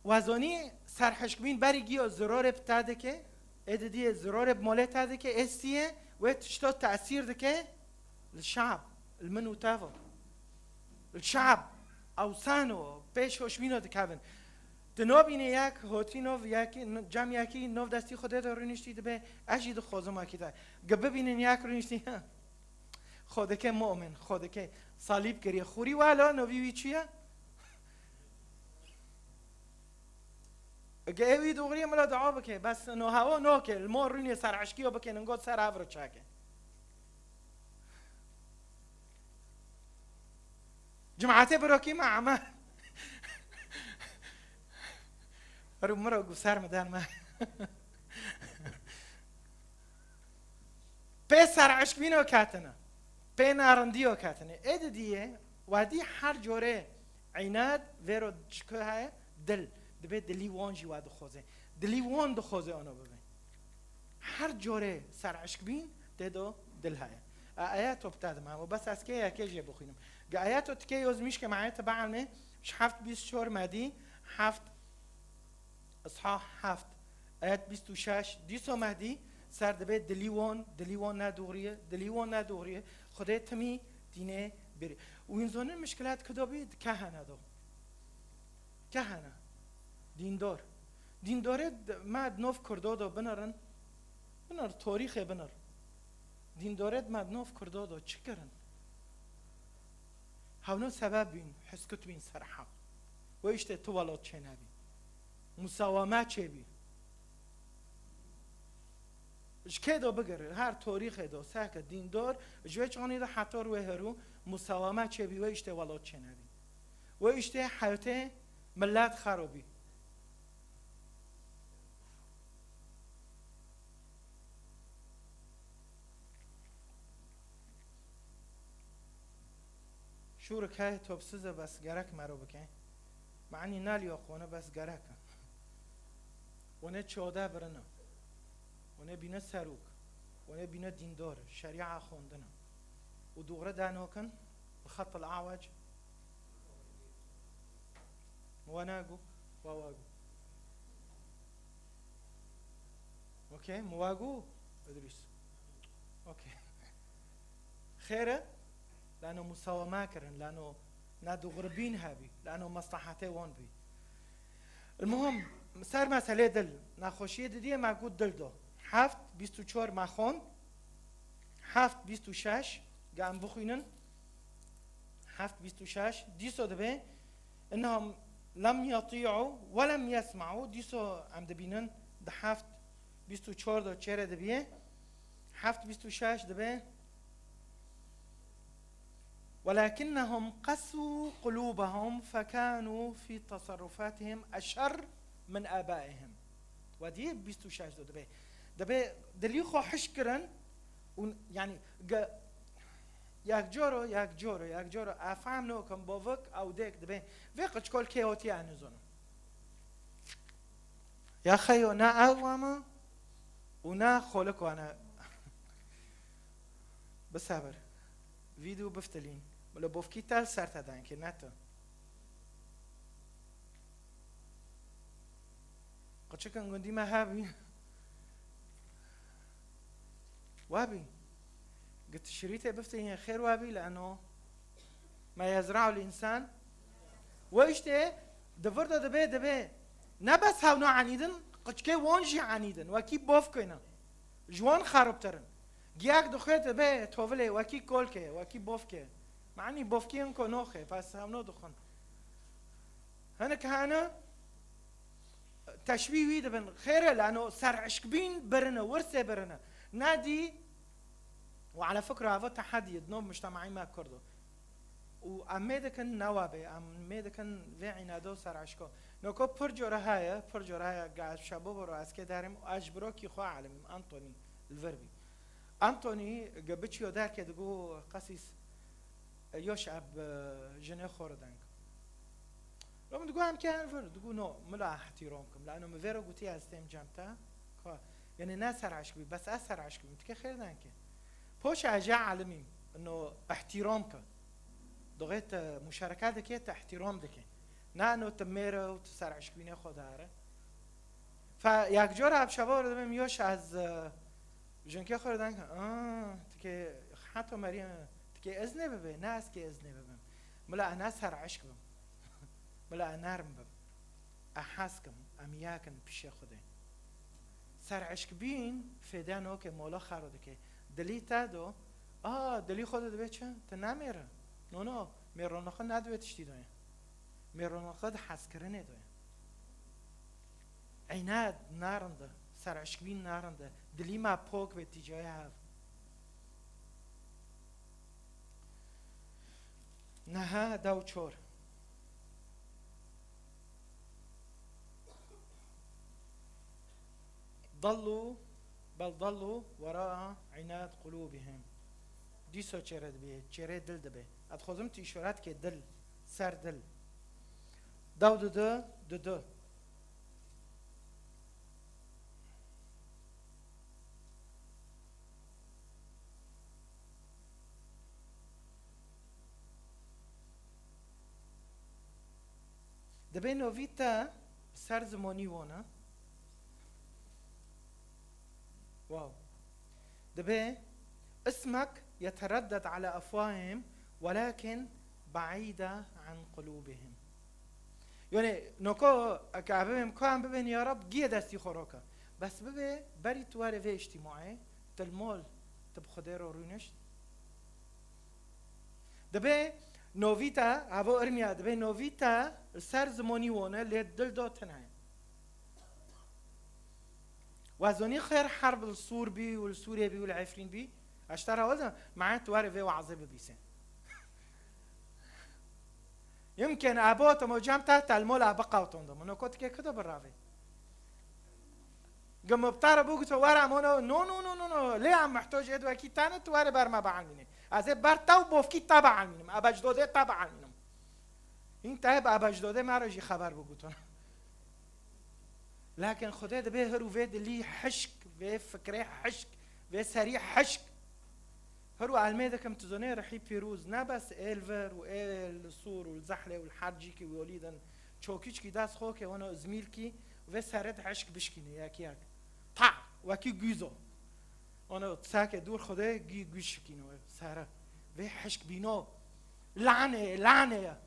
Wezonî ser hişkbîn berî giyo zirorê bi te dike, ê didiyê zirorê bi molê te dike, ê siyê wê tişto tesîr dike li şab, li min û tevo. Li şab, ewsano, pêş hoşbîno dikevin. Tu nobînê yek hotî nov yekî, n-, cem yekî nov destî Xwedê de rûniştî dibe, ez jî dixwazim wekî te. Gi bibînin yek rûniştî, Xwedeke momin, Xwedeke salîb kiriye. Xurî wela novî wî çi ye? Ge ew wî doğrî ye, mila dua bike. Bes no hewa noke, li mor rûnê ser eşkiyo bike, ningo ser ev re çake. Cemaetê birokî me eme. Ru miro gu ser mi den me. Pê ser eşkbîno ketine. Pê narindiyo ketine. Ê didiyê, wedî her corê înad vêro çi ku heye, dil. Dibê dilî wan jî we dixoze. Dilî wan dixoze ono bibe. Her corê ser eşkbîn tê do dil heye. E, ayeto bi te dime, bes ez kê yekê jê bixwînim. Ge ayeto tikê yoz mîşke me ayete be'elmê, ji heft bîst çor me dî, heft Îsha heft, ayet bîst û şeş, dîso Mehdî ser dibe dilî won, dilî won ne doğriye, dilî won ne doğriye, Xwedê timî dînê bêrî. Û înzonên mişkilat kido bî, kehene do. Kehene. Dîndor. Dîndorê d-, me di nov Kurdo do binirin, binir, torîxê binir. Dîndorê di me di nov Kurdo do çi kirin? Hewno sebeb bîn, heskut bîn ser heq. Wê îşte tu welat çênebî. Musawame çêbî. Ji kê do bigir, her torîxê do, seke dîndor, ji wê çanî de hetor wê herû, musawame çêbî, wê îşte welat çênebî. Wê îşte hewtê millet xero bî. Şûrik heye topsiz e, bes gerek mero bike. Manî naliyo xone, bes gerek e. One çode birine. One bîne serok. One bîne dîndor. Şerîa xwendine. Û dûgre danokin bi xetil awec. Wana gu, wa wa gu. Okey, mi wa gu, Idrîs. Okey. Xêr e, lano musawama kirin, lano nedûgribîn hebî, lano maslahatê wan bî. Muhim, ser meselê dil, nexweşiyê didiyê me got dil do. Heft, bîst û çar me xwend, heft, bîst û şeş, ge em bixwînin, heft, bîst û şeş, dîso dibe, Innehum lem yeti'u ve lem yesma'u. Dîso em dibînin di heft bîst û çar de çêre dibiye. Heft bîst û şeş dibe. Welakinnehum qesû qulûbehum fekânû fî teserrufatihim eşer min abaihim. Wedî bîst û şeş de dibe. Dibe dilî xwe hiş kirin û, yanî, ge-, Yek coro, yek coro, yek coro. Efam nokim bovik ew dêk dibê. Vê qiçkol kê otiye, ez nizonim. Ya xeyo, ne ew ama? û ne xolik wane. Bisebir. Vîdyo biftilîn. Bila bofkî te li ser te denkê, ne tu. Qiçikin gundî me hebî. Wabî. Git şirîtê biftilînê xêr wabî li eno. Ma yezra'ul insan. We işte di vir de dibe, dibe. Ne bes hewna enîdin, qiçkê won jî enîdin. Wekî bofkê ne. Ji wan xeribtir in. Giyak dixwe dibe tovilê, wekî kolkê, wekî bofkê. Manî bofkê in ko noxê, bes hewno dixwin. Hinek hene teşbîh wî dibin. Xêr e, lano serişkbîn birine, wirsê birine. Nedî, û ala fikra ava tehedî ye, di nav mujtemaî me Kurdo. Û em mê dikin newa bê, em mê dikin vê înado serişko. Noko pir cora heye, pir cora heye, ge ez şebo biro, ez kê derim, ez ji birokî xwe alimîm, Anthony, li vir bî. Anthony, ge biçiyo derkê digo, qesîs, e, yoş eb, e, jinê xo re deng. Lo min digo em kê vir, digo no, mila ehtîrom kim. Lano min vê re gotiye ez têm cem te. Ka, yani ne ser eşk bî, bes ez ser eşk bîm. Tikê xêr denke. Poşa ez jê alimîm. No ehtîrom ke. Doxê te muşareka dike, te ehtîrom dike. Ne no te mêre û te ser eşk bînê xo dare. Fe yek cora bi şeva re dibêm yoş ez, e, jinkê xwe re deng, "Aa, tikê heta Meryem, tikê iznê bibe, ne ez kê iznê bibim. Mila ez ne ser eşk bim. Mila ez nerm bim. Ez hez kim, em yek in pişê Xwedê." Ser eşk bîn fêde noke mola xero dike. Dilî te do, a, dilî xwe de dibe çi? Te nemêre. No, no, mêrona xwe ne di vê tiştî de ye. Mêrona xwe di hezkirinê de ye. Eynad narinde, serişkbîn narinde, dilî me pok be tîcayê hev. Neha dew çor. Dallu, bel dallu wera inad qulubihim. Dîso çêre dibe, çêre dil dibe. Ez dixwazim tu îşaret ke dil, ser dil. Dew didi, didi. Dibê novî te ser zimonî wona. Wow. Dibê اسمك يتردد على أفواههم ولكن بعيدة عن قلوبهم. Yani noko eke bibêm koyan bibên ya Rab giye destî xwe roke. Bes bibe berî tu were vê îctîmaê, tu li mol tu bi Xwedê re rûnişt. Dibê novî te, havo irmiya, dibê novî te li ser zimonî wone lê dil do tune ye. Wezonî xêr herb li Sûr bî û li Sûrê bî û li Efrîn bî, eştera wezin, mehet were vê wazê bibîse. Yimkin ebo te mocem te telmola biqawton de. Mino kotikê kido biravê. Gimibtara bûgito were mono, no, no, no, no, no. Lê em muhtoc ê wekî tane tu were ber me bielmîne. Ez ê ber te û bofkî te bielmînim. Ebecdodê te bielmînim. Hîn te bi ebecdodê me re jî xeber bûgito. Lakin Xwedê dibê hir û vê dilî hişk, vê fikrê hişk, vê serî hişk. Hir û elmê dikim, tu zonê rihî pîrûz, ne bes ê li vir û ê li Sûr û li Zehlê û li her cîkî wî olî din, çokîçkî dest xo ke weno Izmîlkî û vê serê di hişk bişkîne yek yek. Ta, wekî gûzo. Ono sake dûr Xwedê gî gûj şikîno sere. Vê hişk bîno. Lane, lane ya.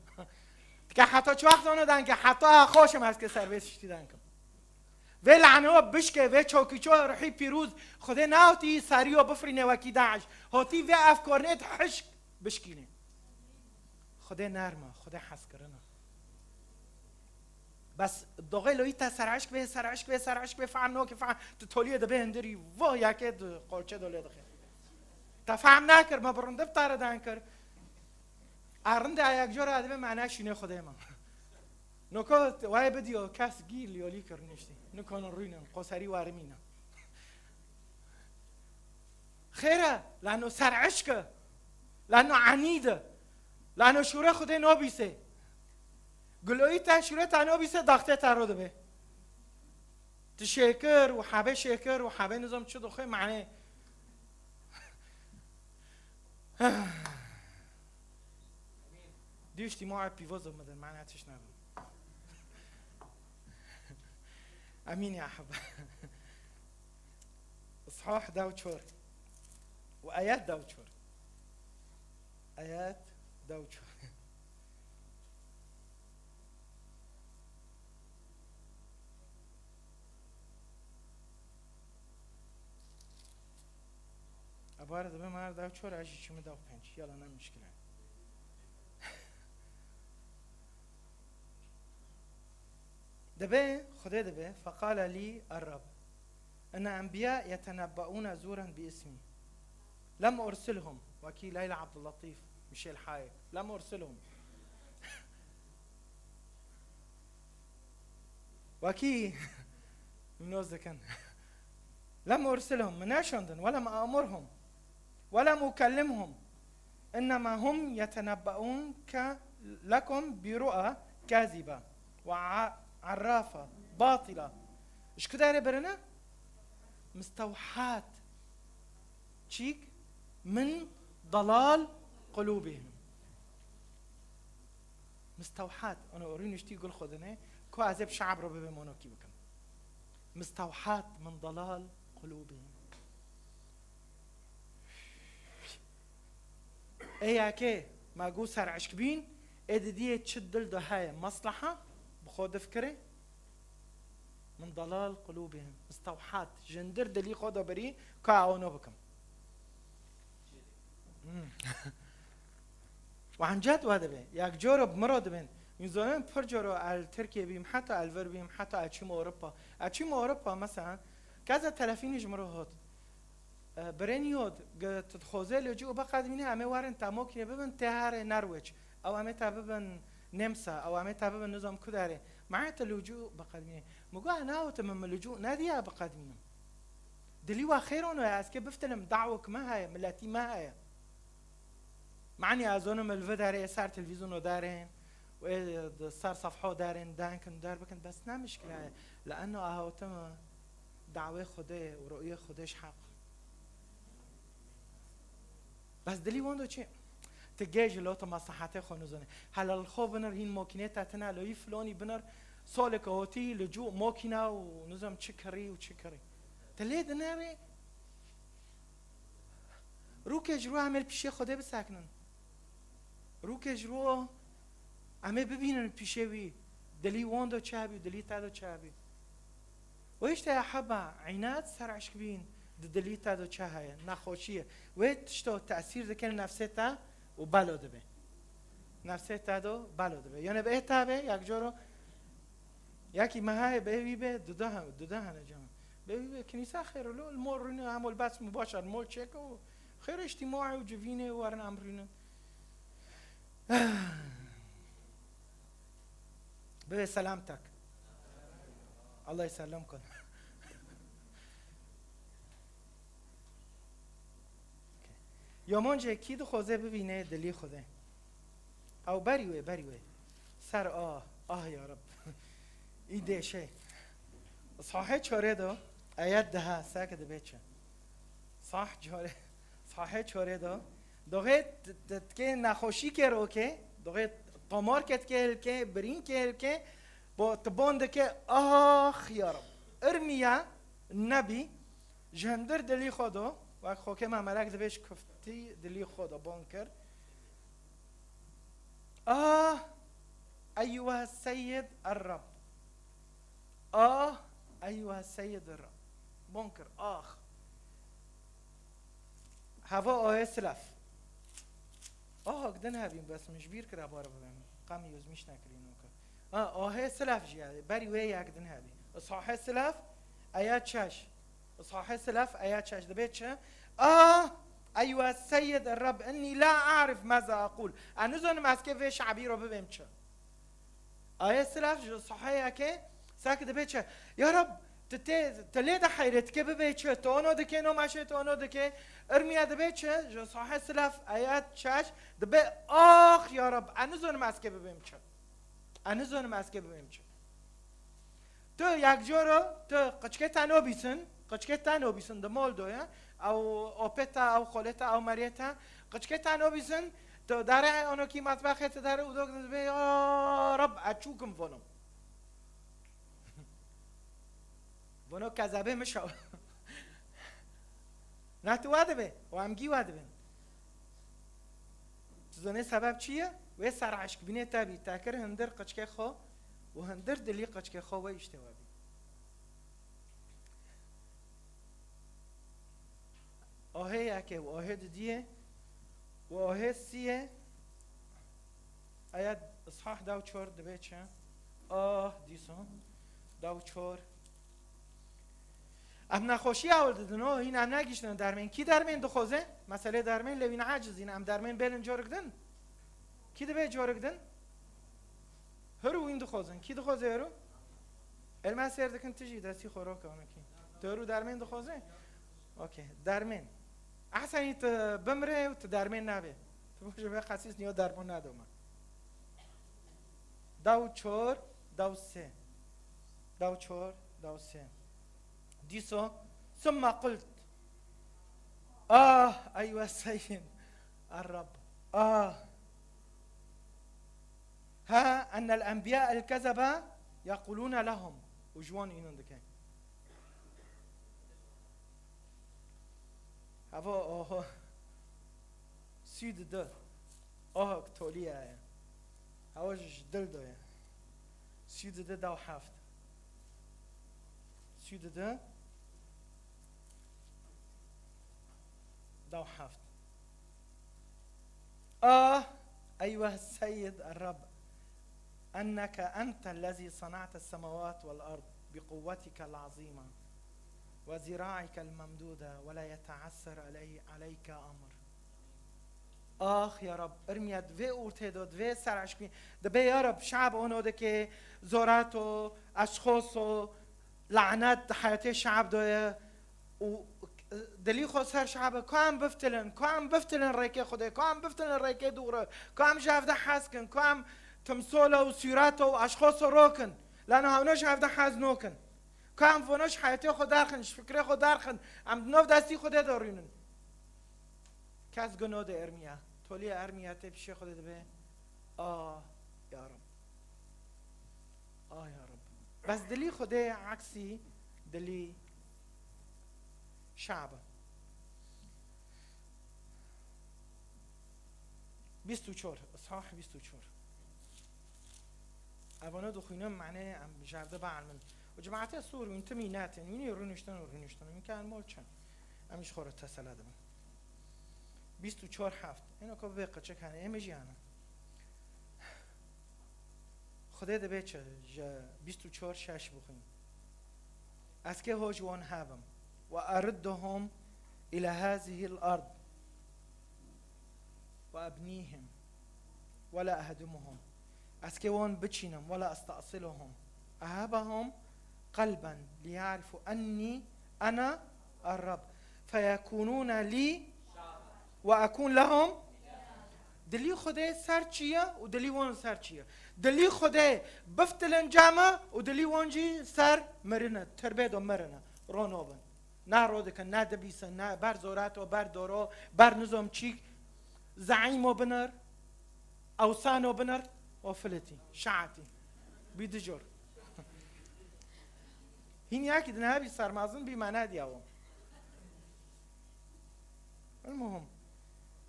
Dike heta çi wext ono danke, heta xoşim ez ke ser vê tiştî dankim. Vê lane o bişke, vê çokîço ruhî pîrûz, Xwedê nehotî seriyo bifrîne wekî Daeş. Hotî vê efkornê di hişk bişkîne. Xwedê nerm e, Xwedê hezkirin e. Bes doxê loyî te ser eşk bê, ser eşk bê, ser eşk bê, fehm noke, fehm. Tu toliyê de bê hindirî, vo yekê di qolçê de lê dixe. Te fehm nakir, me bi rindî bi te re dan kir. A rindê a yek cor a dibe mana şînê Xwedê me. Noko wayê bidiyo kes gî liyolî kir niştî. Nikonin rûnin, qoserî warimîne. Xêr e, lano ser eşk e, lano enîd e, lano şûrê Xwedê nobîsê. Giloyî te şûrê te nobîsê, daxtê te ro dibe. Tu şêkir û hebê şêkir û hebê nizam çi dixwe, mane. Dî îctîma pîvoz midin, mane tişt nabin. Emîn ya heba. Îshah da û çor. Û ayet da û çor. Ayet da û çor. Ebare dibe mar da çor, ez jî çimi da pênc. Yala, ne mişkile. Dibe, Xwedê dibe, feqale lî er-Reb. Inne enbiya yetenebbeûne zûren bi ismî. Lem ursilhum. Wekî Leyla Abdullatîf, Mişêl Hayek. Lem ursilhum. Wekî min noz dikin. Lem ursilhum, min neşandin, welem amurhum, welem ukellimhum. Innema hum yetenebbeûn ke lekum bi ru'a kazibe ve a-, arrafa batila. Ji ku derê birine? Mistewhat. Çîk? Min dalal qulûbihim. Mistewhat, ono orî nuştî gul xwe dine, ku ez ê bi şe'b re bibêm, ono kî bikim. Mistewhat min dalal qulûbihim. Ê yekê me got ser eşk bîn, ê didiyê çi dil de heye, mesleha, bi xwe difikire. Min dalal qulûbihim. Mistewhat. Ji hundir dilî xwe de birî, ka ew no bikim. Hmm. Û encet we dibe. Yek coro bi min re dibên. Min zonin pir coro el Tirkiye bîm, heta el vir bîm, heta el çîm Ewropa. El çîm Ewropa, mesela, keza telefînî ji min re hot. E, birênî hot, gi-, tu dixwazê li cû biqedmînî, em ê werin te mokînê bibin, tê herê Norwêç. Ew em ê te bibin Nemsa, ew em ê te bibin nizam ku derê. Me'e tu li cû biqedmînî. Min got, "E, newt min, min li cû nediye biqedmînim." Dilî we xêr ono ye, ez kê biftilim, dawek me heye, miletî me heye. Me'nî ez zonim li vê derê ser televîzyono derên, û ê di ser sefho derên, denkin, der bikin, bes ne mişkile ye. Li eno ahawtime dawê Xwedê û ru'yê Xwedê ji heq. Bes dilî wendo çi? Ti gê ji lo tu maslahatê xwe nizanî. Helal xwe binir, hîn mokînê te tine, lo yî filonî binir, soleke hotî li cû mokîna û nizam çi kirî û çi kirî. Ti lê dinêrî, rûkê ji ro em ê li pîşê Xwedê bisekinin. Rûkê ji ro em ê bibînin pîşê wî. Dilî wendo çi hebî û dilî te do çi hebî. Û işte ya heba, înet ser eşk bîn, di dilî te do çi heye, nexweşî ye. Wê tişto tesîr dike li nefsê te û belo dibe. Nefsê te do belo dibe. Yanî bi ê te be, yek coro, yekî me heye bi ê wî be, dude he-, dude hene cem. Bi ê wî be, kinîsa xêr lo, li mol rûne, hemol bes mubaşer, mol çêke û xêr îctîmaî û civînê û werin em rûne. Bibê selam tak. Allah selam kun. Yomoncê kî dixwaze bibîne dilî Xwedê. Ew berî wê, berî wê. Ser ah, ah ya Reb. Î dêşe. Sahê çorê do, ayet daha, seke dibe çi? Sah çorê, sahê çorê do. Doxê t-, t-, tikê nexweşî kê rokê, doxê tomar ke tikê hilkê, birîn kê hilkê, bo tibon dike, "Ah ya Rab." Irmiya nebî, ji hundir dilî xwe do, wek xokê me melek dibê ji kuftî dilî xwe do bon kir. "Ah, eyyuha seyyid er-Rab." Ah, eyyuha seyyid er-Rab. Bon kir, ah. Hava ahê silaf. Ahak din hebî, bes min ji bîr kira bar bibim. Qam yozmîş nekirî noka. Ha, ahê silaf jî ye. Berî wê yek din hebî. Ishahê silaf, eya çeş. Ishahê silaf, eya çeş. Dibe çi? Ah, eyyuha seyyid er-Rab, inni la a'rif maza aqul. Ez nizanim ez kê vê şabî ro bibêm çi. Ayê silaf ji saheyeke sek dibe çi? Ya Rab, tu tê, tu lê de heyret ke bibe çi? Tu ono dike, no meşê tu ono dike. Irmiye dibe çi? Ji sahê silaf ayet çeş dibe, "Ah ya Rab, ez nizanim ez ke bibêm çi. Ez nizanim ez ke bibêm çi." Tu yek coro, tu qiçkê te nobîsin, qiçkê te nobîsin, di mol do ye, ew opê te, ew xolê te, ew meriyê te, qiçkê te nobîsin, tu darê onokî matbexê tu darê û dok dibê, ya Reb, ez çûkim vono. Vono kezebê min şew. Na tu wa dibe, û em gî wa dibin. Tu zanê sebeb çi ye? Wê ser eşkbînê te bî, te kir hindir qiçkê xwe û hindir dilî qiçkê xwe wê îştê we bî. Ahê yekê û ahê didiyê û ahê siyê, eya ishah da û çor dibe çi? Ah, dîsa da û çor. Em nexweşiya ewil didin, o, hîn em negihiştin dermên. Kî dermên dixwaze? Meselê dermên lê wîn aciz in, em dermên bêlin corik din. Kî dibe corik din? Hiru wîn dixwazin. Kî dixwaze hiru? Elma sêr dikin tijî destî xwe roke onekî. Tu hiru dermên dixwaze? Okey. Dermên. Ehsenî tu bimre û tu dermên nabe. Tu bojê me qesîs niyo dermon nadoma. Daw çor, daw sê. Daw çor, daw sê. Dîso, summa qult. Ah, eywe seyyid. Er-Rab. Ah. Ha, ennel enbiya el kezebe yequlûne lehum. Û ji wan înan dike. Hava, oho. Sî di du. Oho, toliye ye. Hava ji dil de ye. Sî di du daw heft. Sî di du daw heft. Ah, eywe seyyid er-Rab, enneke entellezî sana'tes semawat vel ard bi quwwetikel azîma ve zira'ikel memdude ve la yete'esser aley-, aleyke emr. Ax ya Rab, irmiye di vê ortê de, di vê ser eşkî, dibe ya Rab, şab ono dike, zorato, eşxoso, lanet di heyatê şab de ye. Û, e, dilî xwe ser şabe, ku em biftilin, ku em biftilin rêkê Xwedê, ku em biftilin rêkê dûre, ku em ji hevde hez kin, ku em timsola û sûrata û eşxosa rokin. Lana hewna ji hevde hez nokin. Ku em vana ji heyatê xwe derxin, ji fikrê xwe derxin, em di nav destî Xwedê de rûnin. Kes guno de ermiya. Tolî ermiya tê pişê Xwedê dibe. Ah, ya Rab. Ah, ya Rab. Bes dilî Xwedê eksî dilî şabe. Bîst û çar, ishah bîst û çar. Evana dixwînim, manê em ji hevde bielmin. Û cemaetê Sûr, wîn timî netin, wînî rûniştin û rûniştin. Wîn ke em mol çin. Em ji xwe re tesela dibin. Bîst û çar heft. Êno ku bê qiçik hene, ê min jî hene. Xwedê dibe çi, ji bîst û çar şeş bixwîn. Ez kê ho ji wan hebim. Ve eridduhum ila hazihil ard. Ve ebnihim. Ve la ehdimuhum. Ez kê wan biçînim. Ve la estasiluhum. Ehebahum qelben liyarifu enni ena er-Rab. Feyekunûne lî ve ekûn lehum. Dilî Xwedê ser çi ye û dilî wan ser çi ye? Dilî Xwedê biftilin cama û dilî wan jî ser mirine, tirbê de mirine. Ronobin. Ne ro dikin, ne dibîsin, ne ber zorato, ber doro, ber nizom çîk. Zeîmo binir, ewsano binir, o filitî, şaetî. Bî dijor. Hîn yekî din hebî sermezin bî me nediya wan. Elmuhim.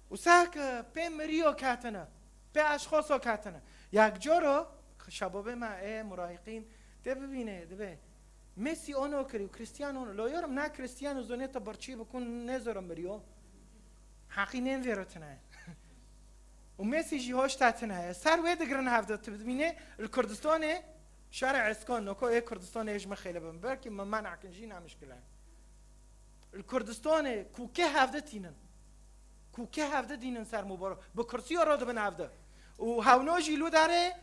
Wisa ke pê miriyo ketine, pê eşxoso ketine. Yek coro, şebabê me ê murayqîn, tê bibîne, dibe. Mesî ono kirî û Cristiano ono. Lo yorum na Cristiano zonê te birçî bikun, ne zoro miriyo. Heqî nên vêro tine. Û Mesî jî hoş te tine ye. Ser wê digirin hevde tu bibîne, li Kurdistanê şerê eskan, noko ê Kurdistanê ji min xêle bin. Belkî min menakin jî ne mişkile. Li Kurdistanê ku kê hevde tînin. Ku kê hevde dînin ser mobaro. Bi kursiyo re dibin hevde. Û hewno jî lu derê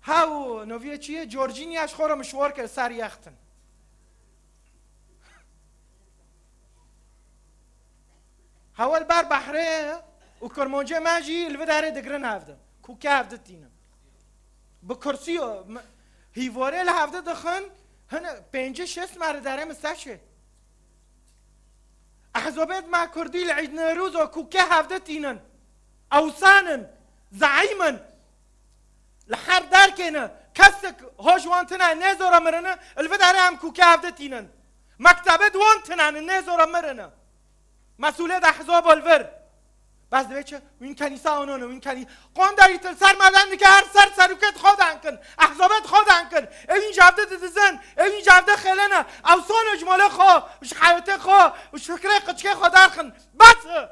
hew noviye çiye Georginia ji xwe re mişwar kir ser yextin. Hewa li ber behrê ye û Kirmancê me jî li vê derê digirin hevde. Ku ke hevde tînin. Bi kursiyo, m-, hîvorê li hevde dixin, Hene pêncî şêst me re derê min ser şê. Ehzabêt me kurdî li Îd Newroz û kûkê hevde tînin. Ewsan in, zeîm in. Li her derkê ne. Kesek hoj wan tine nê zora mirine, li vê derê em kûkê hevde tînin. Mektebê di wan tine ne, nê zora mirine. Mesûlê de ehzaba li vir. Bes divê çi? Wîn kenîsa anane, wîn kenî-, qonderî til ser meden dike, her ser serokê xwe dan kin. Ehzabê xwe dan kin. Ê wîn ji hevde didizin, ê wîn ji hevde xêlene. Ew sone ji malê xwe, ji heyatê xwe, ji fikrê qiçkê xwe derxin. Bes e!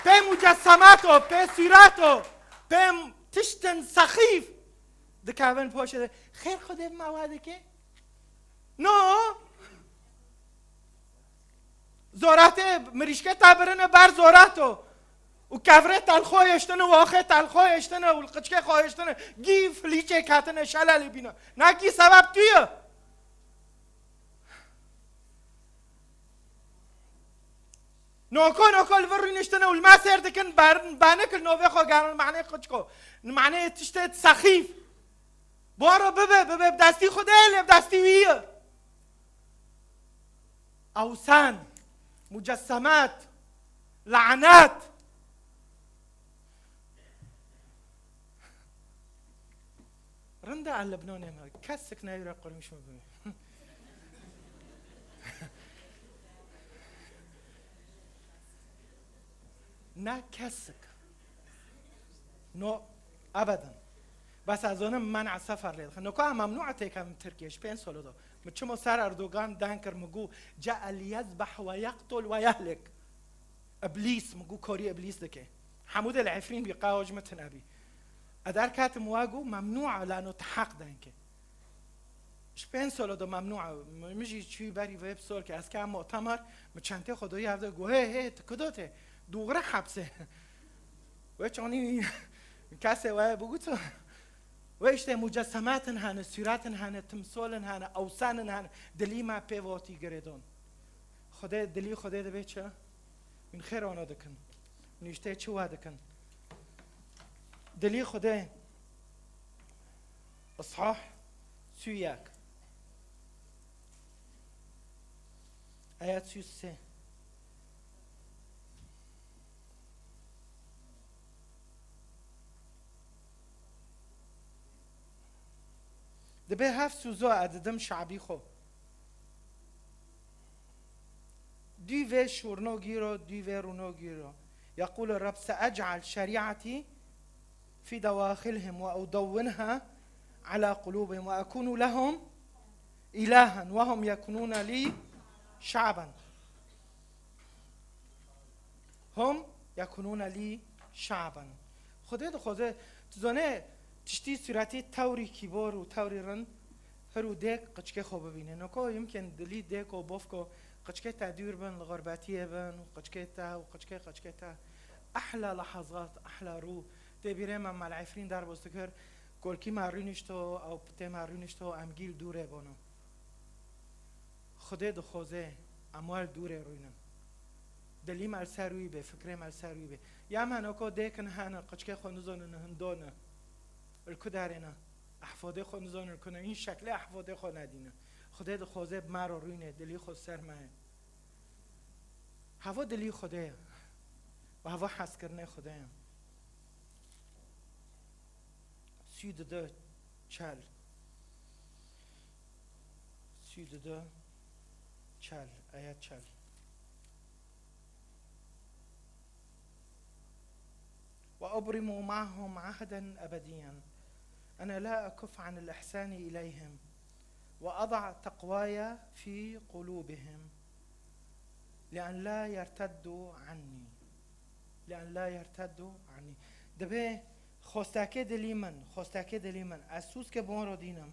Pê mucesemato, pê sûrato, pê tiştin sexîf dikevin poşê de. Xêr Xwedê bi me wa dike? No. Zoratê mirîşketa birine ber zorato. Û kevrê telxoyê ştine û axê telxoyê ştine û li qiçkê xwe ştine. Gî filîçê ketine şelelê bîne. Na gî sebeb tu ye. Noko noko li vir rûniştine û li me sêr dikin, ber-, benik li novê xwe gerin, manê qiçko. Manê tiştê sexîf. Baro bibe, bibe bi destî Xwedê, lê bi destî wî ye. Ewsan, mucessemat, lanet. Rinda el Lebnanê me, kesik neyre qurmîş me bû. Ne kesik. No, ebeden. Bes ez zonim men'a sefer lê dixin. No, ka memnû e têkevim Tirkiye, ji pênc salo do. Mi çimo ser Erdogan den kir, mi gu, "Ce'el yezbeh ve yeqtul ve yehlik." Îblîs, mi gu, "Korî Îblîs dike." Hemû dê li Efrîn bî, qewa ji min tune bî. Eder ketim we gu, "Memnû e, lano tu heq den ke." Ji pênc salo do memnû e. Mi, mi jî çûyî berî vê bi sor ke ez kem mu'temer, mi çentê xwe doyî hevde got, "Hê, hê, tu kudo te? Dûxre hepsê." Wê çanî kesê we biguto. Wê işte mucesematin hene, sûretin hene, timsolin hene, ewsanin hene. Dilî me pê votî girêdon. Xwedê, dilî Xwedê dibê çi? Min xêr ona dikin. Min işte çi we dikin? Dilî Xwedê. Îshah sî û yek. Ayet sî û sê. Dibê heft sûzo ez didim şabî xwe. Dû vê şûrno gîro, dû vê rûno gîro. يقول الرب سأجعل شريعتي في دواخلهم وأدونها على قلوبهم وأكون لهم إلها وهم يكونون لي شعبا. هم يكونون لي شعبا. Xwedê dixwaze, tu zanê, tiştî sûretî tewrî kîbor û tewrî rind, hir û dêk qiçkê xwe bibîne. Noko yimkên dilî dêk û bofko qiçkê te dûr bin, li xirbetiyê bin û qiçkê te û qiçkê, qiçkê te. Ehla lehezat, ehla rû. Tê bîrê me Mel Efrîn derbas dikir, kolkî me rûnişto, ew pitê me rûnişto, em gîl dûrê bono. Xwedê dixwaze em wer dûrê rûnin. Dilî me li ser wî bê, fikrê me li ser wî bê. Ya me noko dêkin hene, qiçkê xwe nizonin hindone. Li ku derê ne? Ehfodê xwe nizonin li ku ne? Hîn şeklê ehfodê xwe nedîne. Xwedê dixwaze bi me re rûnê, dilî xwe ser me ye. Heva dilî Xwedê ye. Û heva hezkirinê Xwedê ye. Sî û du çel. Sî û du çel. Ayet çel. وأبرم معهم عهدا أبديا، أنا لا أكف عن الإحسان إليهم، وأضع تقواي في قلوبهم، لئلا يرتدوا عني. لئلا يرتدوا عني. Dibê xwestekê dilî min, xwestekê dilî min, ez sûskê bon re dînim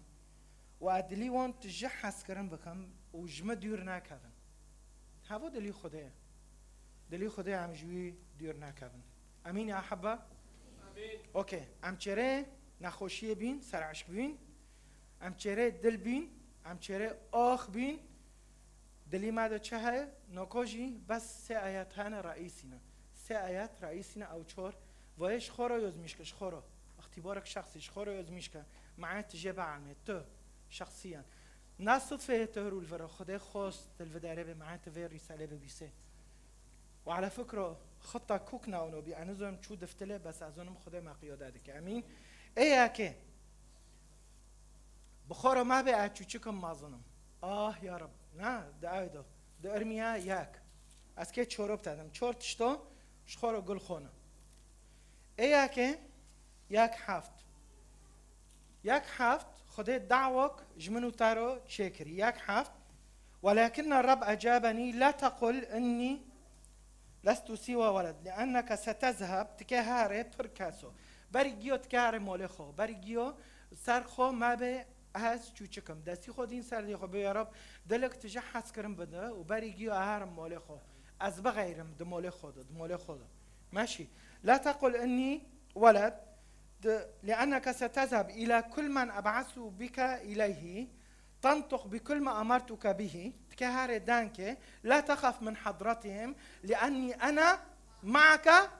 û ez dilî wan tije hezkirin bikim û ji min dûr nekevin. Heva dilî Xwedê ye. Dilî Xwedê em ji wî dûr nekevin. Emîn ya hebbe? Emîn. Okey. Em çêrê nexweşiyê bîn, ser eşk bîn. Em çêrê dil bîn, em çêrê ax bîn. Dilî me de çi heye? Noko jî bes sê ayet hene reîsî ne. Sê ayet reîsî ne, ew çor Vayê ji xwe re yozmîş ke, ji xwe re. Îxtîbarek şexsî, ji xwe re yozmîş ke. Me'e tu jê bielmê, tu şexsiyen. Na sidfeyê tu hir û li vir e, Xwedê xwest tu li vê derê bê, me'e tu vê rîsalê bibîsê. Û ala fikro, xita kuk nawno bî, ez nizanim çû diftilê, bes ez zanim Xwedê me qiyade dike. Emîn. Ê yekê. Bi xwe re mabê ez çûçikim mezinim. Ah ya Reb. Na, di ew de. Di Irmiya yek. Ez kê çorop te dim. Çor tişto ji xwe re gul xone. Ê yekê, yek heft. Yek heft, Xwedê dawek ji min û te re çêkirî. Yek heft. ولكن الرب أجابني، لا تقل إني لست سوى ولد، لأنك ستذهب، tu kê herê pir keso. Berî giyo tu kê herê molê xwe. Berî giyo ser xwe mabê ez çûçikim. Destî xwe dîn ser dê xwe, bê ya Rab, dilek tu ji hez kirin bide û berî giyo herim molê xwe. Ez bixeyrim di molê xwe de, di molê xwe de. Meşî. لا تقل إني ولد، لأنك ستذهب إلى كل من أبعث بك إليه، تنطق بكل ما أمرتك به، tu kê herê dengê, لا تخف من حضرتهم، لأني أنا معك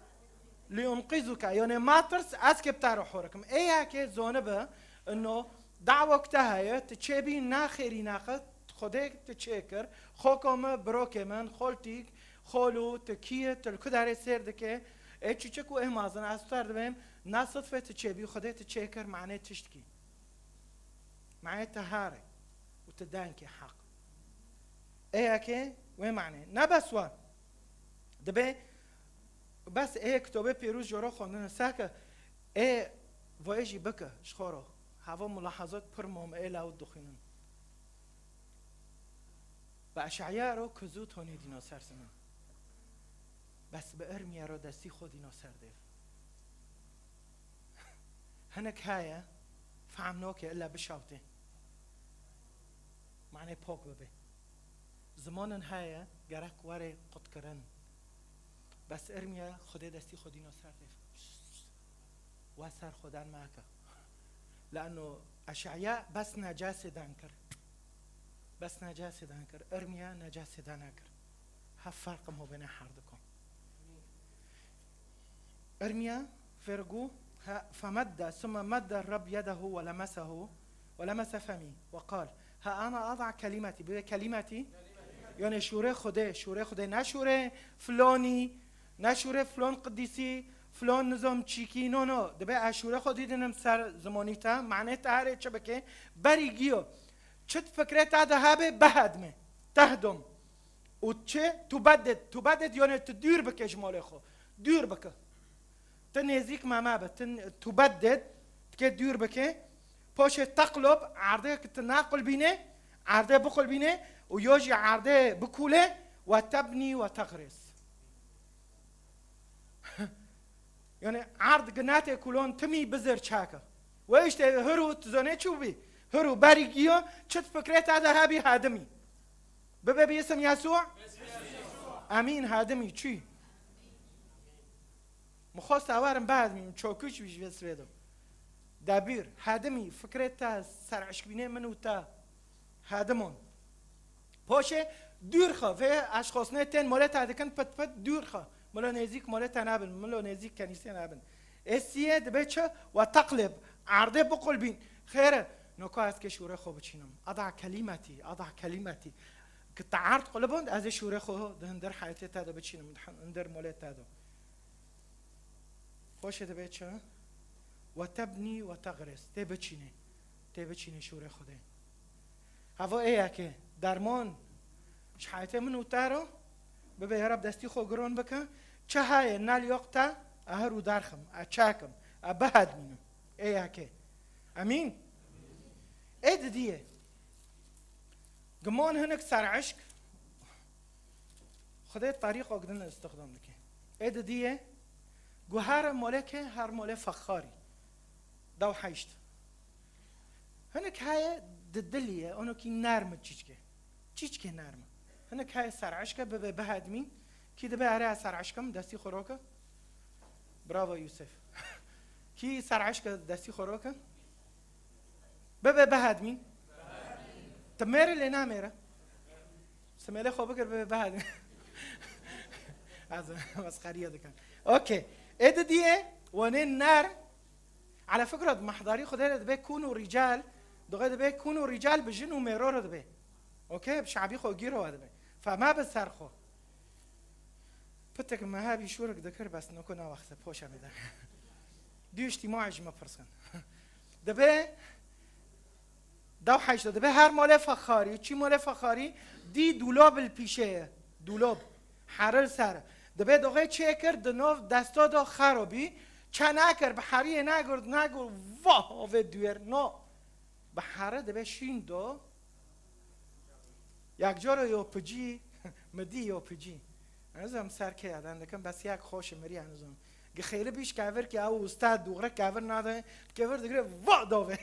لأنقذك. Yanî matirs, ez kê bi te re horikim. Ê yekê zonibe, ino, dawek te heye, tu çêbî, na xêrî nexe, Xwedê tu çêkir, xoka min, birokê min, xoltîk, xolo, tu kî yî, tu li ku derê sêr dike, ê çûçik û ê mezin, ez tu dibêm, na sidfê tu çêbî, Xwedê tu çêkir, manê tiştkî. Manê tu herê û tu dengê heq. Ê yekê wê manê. Ne bes wan. Dibê bes ê kitobê pêrûz joro xwendin, seke ê voyê jî bike ji xwe re. Hava mulahazat pir mom ê lawit dixwînin. Bi Eşeya re kuzû tonê dîna ser zimin. Bes bi Irmiya re destî xwe dîna ser dêv. Hinek heye, fehm nake, illa bişawtê. Manê pok bibe. Zimonin heye, gerek were qutkirin. Bes Irmiya Xwedê destî xwe dîna ser dêv. Wa ser xwe dan meke. Leano Eşeya bes necasê dan kir. Bes necasê dan kir. Irmiya necasê dan nekir. Hev ferq e mabênê her dikan. Irmiya fêr got, ha, فمد، ثم مد الرب يده ولمسه، ولمس فمي، وقال، ها أنا أضع كلمتي، bibê kelimeti, yanî şûrê Xwedê, şûrê Xwedê, ne şûrê filonî, ne şûrê filon qidîsî, filon nizam çîkî, no, no, dibê ez şûrê xwe dîdinim ser zimonî te, manê te herê çi bike, berî giyo, çi fikrê te de hebe, bihedme, tehdum. Û çi? Tubedid. Tubedid, yanî tu dûr bike ji malê xwe. Dûr bike. Tu nêzîk me mebe. Tu, tubedid, tu kê dûr bike. Paşê teqlob, erdê ki tu naqulbîne, erdê biqulbîne û yo jî erdê bikule, we tebnî we tegrês. Yanî erd ginatê kulon timî bizir çake. We işte hir û tu zonê çû bî. Hir û berî giyo çi fikrê te de hebî hedimî. Bibe bi isim Yesû? Emîn, hedimî çû. Min xwest ewarim bihedimî, min çokûç bî ji vê sivê de. Debîr, hedimî, fikrê te, serişkbînê min û te. Hedimon. Poşê dûr xwe, vê eşxosnê tên molê te dikin pit pit dûr xwe. Milo nêzîk molê te nebin, milo nêzîk kenîsê nebin. Ê siyê dibe çi? We teqlib, erdê biqulbîn. Xêr e, noka ez kê şûrê xwe biçînim. Ada kelîmetî, ada kelîmetî. Ki te erd quliband, ez ê şûrê xwe di hindir heyetê te de biçînim, di hindir molê te de. Xweşê dibe çi? We tebnî we tegrês. Tê biçînê. Tê biçînê şûrê Xwedê. Heva ê yekê derman ji heyetê min û te re bibe, ya Reb destî xwe giron bike. Çi heye nel yoq te, e her û derxim, e çekim, e bihedmînim. Ê yekê. Emîn? Ê didiyê. Giman hinek ser eşk. Xwedê terîqok din îstixdam dike. Ê didiyê, gu her molekê, her molê fexarî. Dew heşt. Hinek heye di dilî ye, onokî nerm e çîçke. Çîçke nerm e. Hinek heye ser eşke, bibe bihedmî. Kî dibe ere ez ser eşkim, destî xwe roke. Bravo Yusuf. Kî ser eşke, destî xwe roke. Bibe bihedmî. Tu mêre lê namêre. Simêlê xwe bikir, bibe bihedmî. Ez mesxeriye dikim. Okey. Ê didiyê, Wanê nerm. Ala fikra di mehdarî Xwedê re dibe kûn û rîcal, dibe kûn û rîcal bi jin û mêro re dibe. Okey? Bi şabî xwe gîro dibe. Fema bi ser xwe. Pitik me hebî şûrik dikir, bes noko na wexte poşa me de. Du îhtîmal ji me pirsin. Dibe Dew heyşt de dibe her malê fexarî, çî malê fexarî dî dûlob li pîşê ye. Dûlob. Here li ser. Dibe doxê çêkir di nav desta de xero bî, çe nekir, bi heriyê negirt, negirt, vah, avê duyer, no. Bi here dibe şîn do. Yek cara yo picî, mi dî yo picî. Ez em ser kê eden dikim, bes yek xweş mirî, ez em. Gi xêli bîş kevir ki ew usta dûxre kevir nade, kevir digire, vah, dave.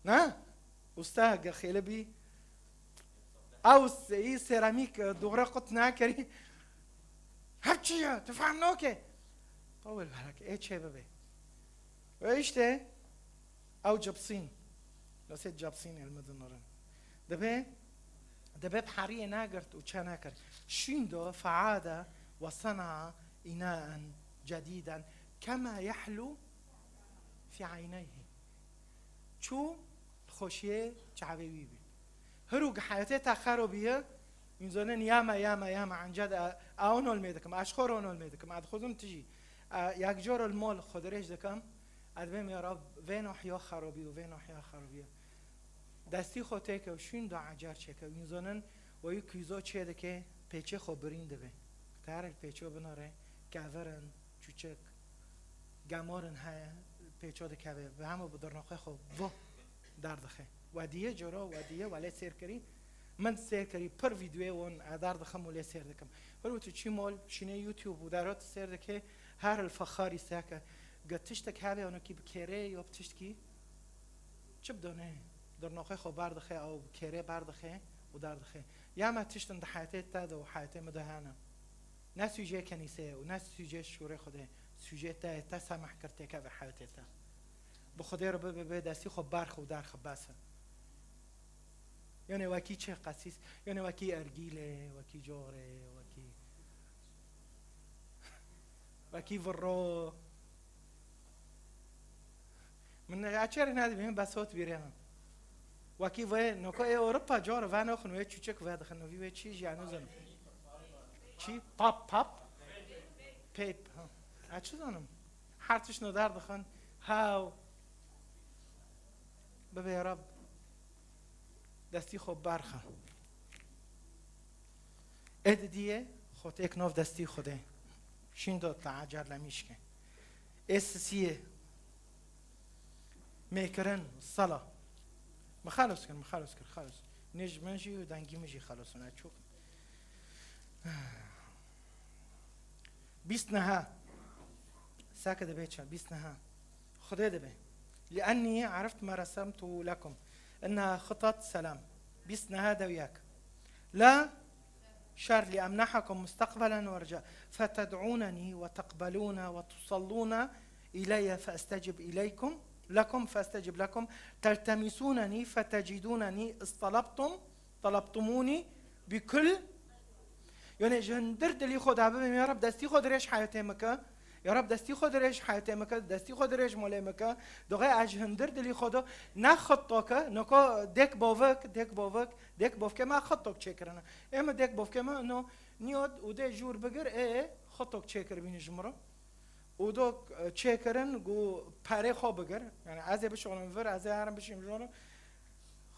Ne? Usta ge xêle bî. Ew seyî seramîk, e, dûxre qut nakerî. Hep çi ye? Tu fehm nake. Tawil berek, ê çê bibe. Ve işte, ew cipsîn. Nasıl cipsîn elmi dinorin. Dibe, dibe bi heriyê nagirt û çe nekir. Şîn do feada ve sena înaen cedîden kema yehlu fi eyneyhi. Çû xweşiyê çavê wî bî. Hir û heyetê te xero bîye, înzanên yama, yama, yama, enced, e, e, on olmê dikim, e, ji xwe ron olmê dikim, e, dixwazim tu jî. E, yek car li mal xwe dirêj dikim, e, dibêm ya Rab, vê nohya xero bî û vê nohya xero bîye. Destî xwe têke û şûn dua ecar çêke û înzanên weyî kûzo çê dike, pêçê xwe birîn dibe. Te her li pêço binare, kevirin, çûçik, gemarin heye, pêço dikeve, bi hemû bi dirnoqê xwe vo derdixe. Wediye coro, wediye, we lê sêr kirî. Min sêr kirî, pir vîdyoyê wan, e, derdixim û lê sêr dikim. Her wekî tu çî mol, şînê YouTube û dero tu sêr dikê, her li fexarî seke. Ge tiştek hebe, onokî bi kêrê, yo bi tiştkî, çi bidone, dirnoqê xwe berdixe, ew bi kêrê berdixe û derdixe. Ya me tiştin di heyetê te de û heyetê min de hene. Ne sûcê kenîsê ye û ne sûcê şûrê Xwedê. Sûcê te ye, te semeh kir têkeve heyetê te. Bi Xwedê re bibe, bê destî xwe berx û derxe bes e. Yanê wekî çi qesîs, yanê wekî ergîlê, wekî corê, wekî, wekî virro. Min ya çêrê nedibî, min bes hot bîrê min. Wekî vê, noko ê Ewropa cor ve noxin, wê çûçik vedixin, vî wê çî jî, ez nizanim. Çî? Pap, pap? Pêp, ha. Ez çi zanim? Her tişt no derdixin. Haw. Bibe ya Rab. Destî xwe berxe. Ê didiyê xwe têk nav destî Xwedê. Şîn do te ecar lemîşke. Ê sisiyê mêkirin, sala. Min xelos kir, min xelos kir, xelos. Nêj min jî û dengî min jî xelos in, ez çok. Bîst neha. Sake dibe çi? Bîst neha. Xwedê dibe. لأني عرفت ما رسمت لكم إنها خطط سلام. Bîst neha dewyek. لا شر لأمنحكم مستقبلا ورجاء فتدعونني وتقبلون وتصلون إلي فأستجب إليكم لكم فأستجب لكم تلتمسونني فتجدونني إذ طلبتم طلبتموني بكل. Yanê ji hundir dilî xwe de bibêm, ya Rab, destî xwe dirêj heyetê min ke. Ya Rab, destî xwe dirêj heyetê min ke, destî xwe dirêj molê min ke. Doxê ez ji hundir dilî xwe de ne xitto ke, noko dêk bovik, dêk bovik, dêk bovkê me xittok çêkirine. Ê min dêk bovkê me, no, niyot û dê jûr bigir, ê, ê, xittok çêkir bîne ji min re. Û dok, e, çêkirin, gu perê xwe bigir. Yani ez ê bişonim vir, ez ê herim bişim jor.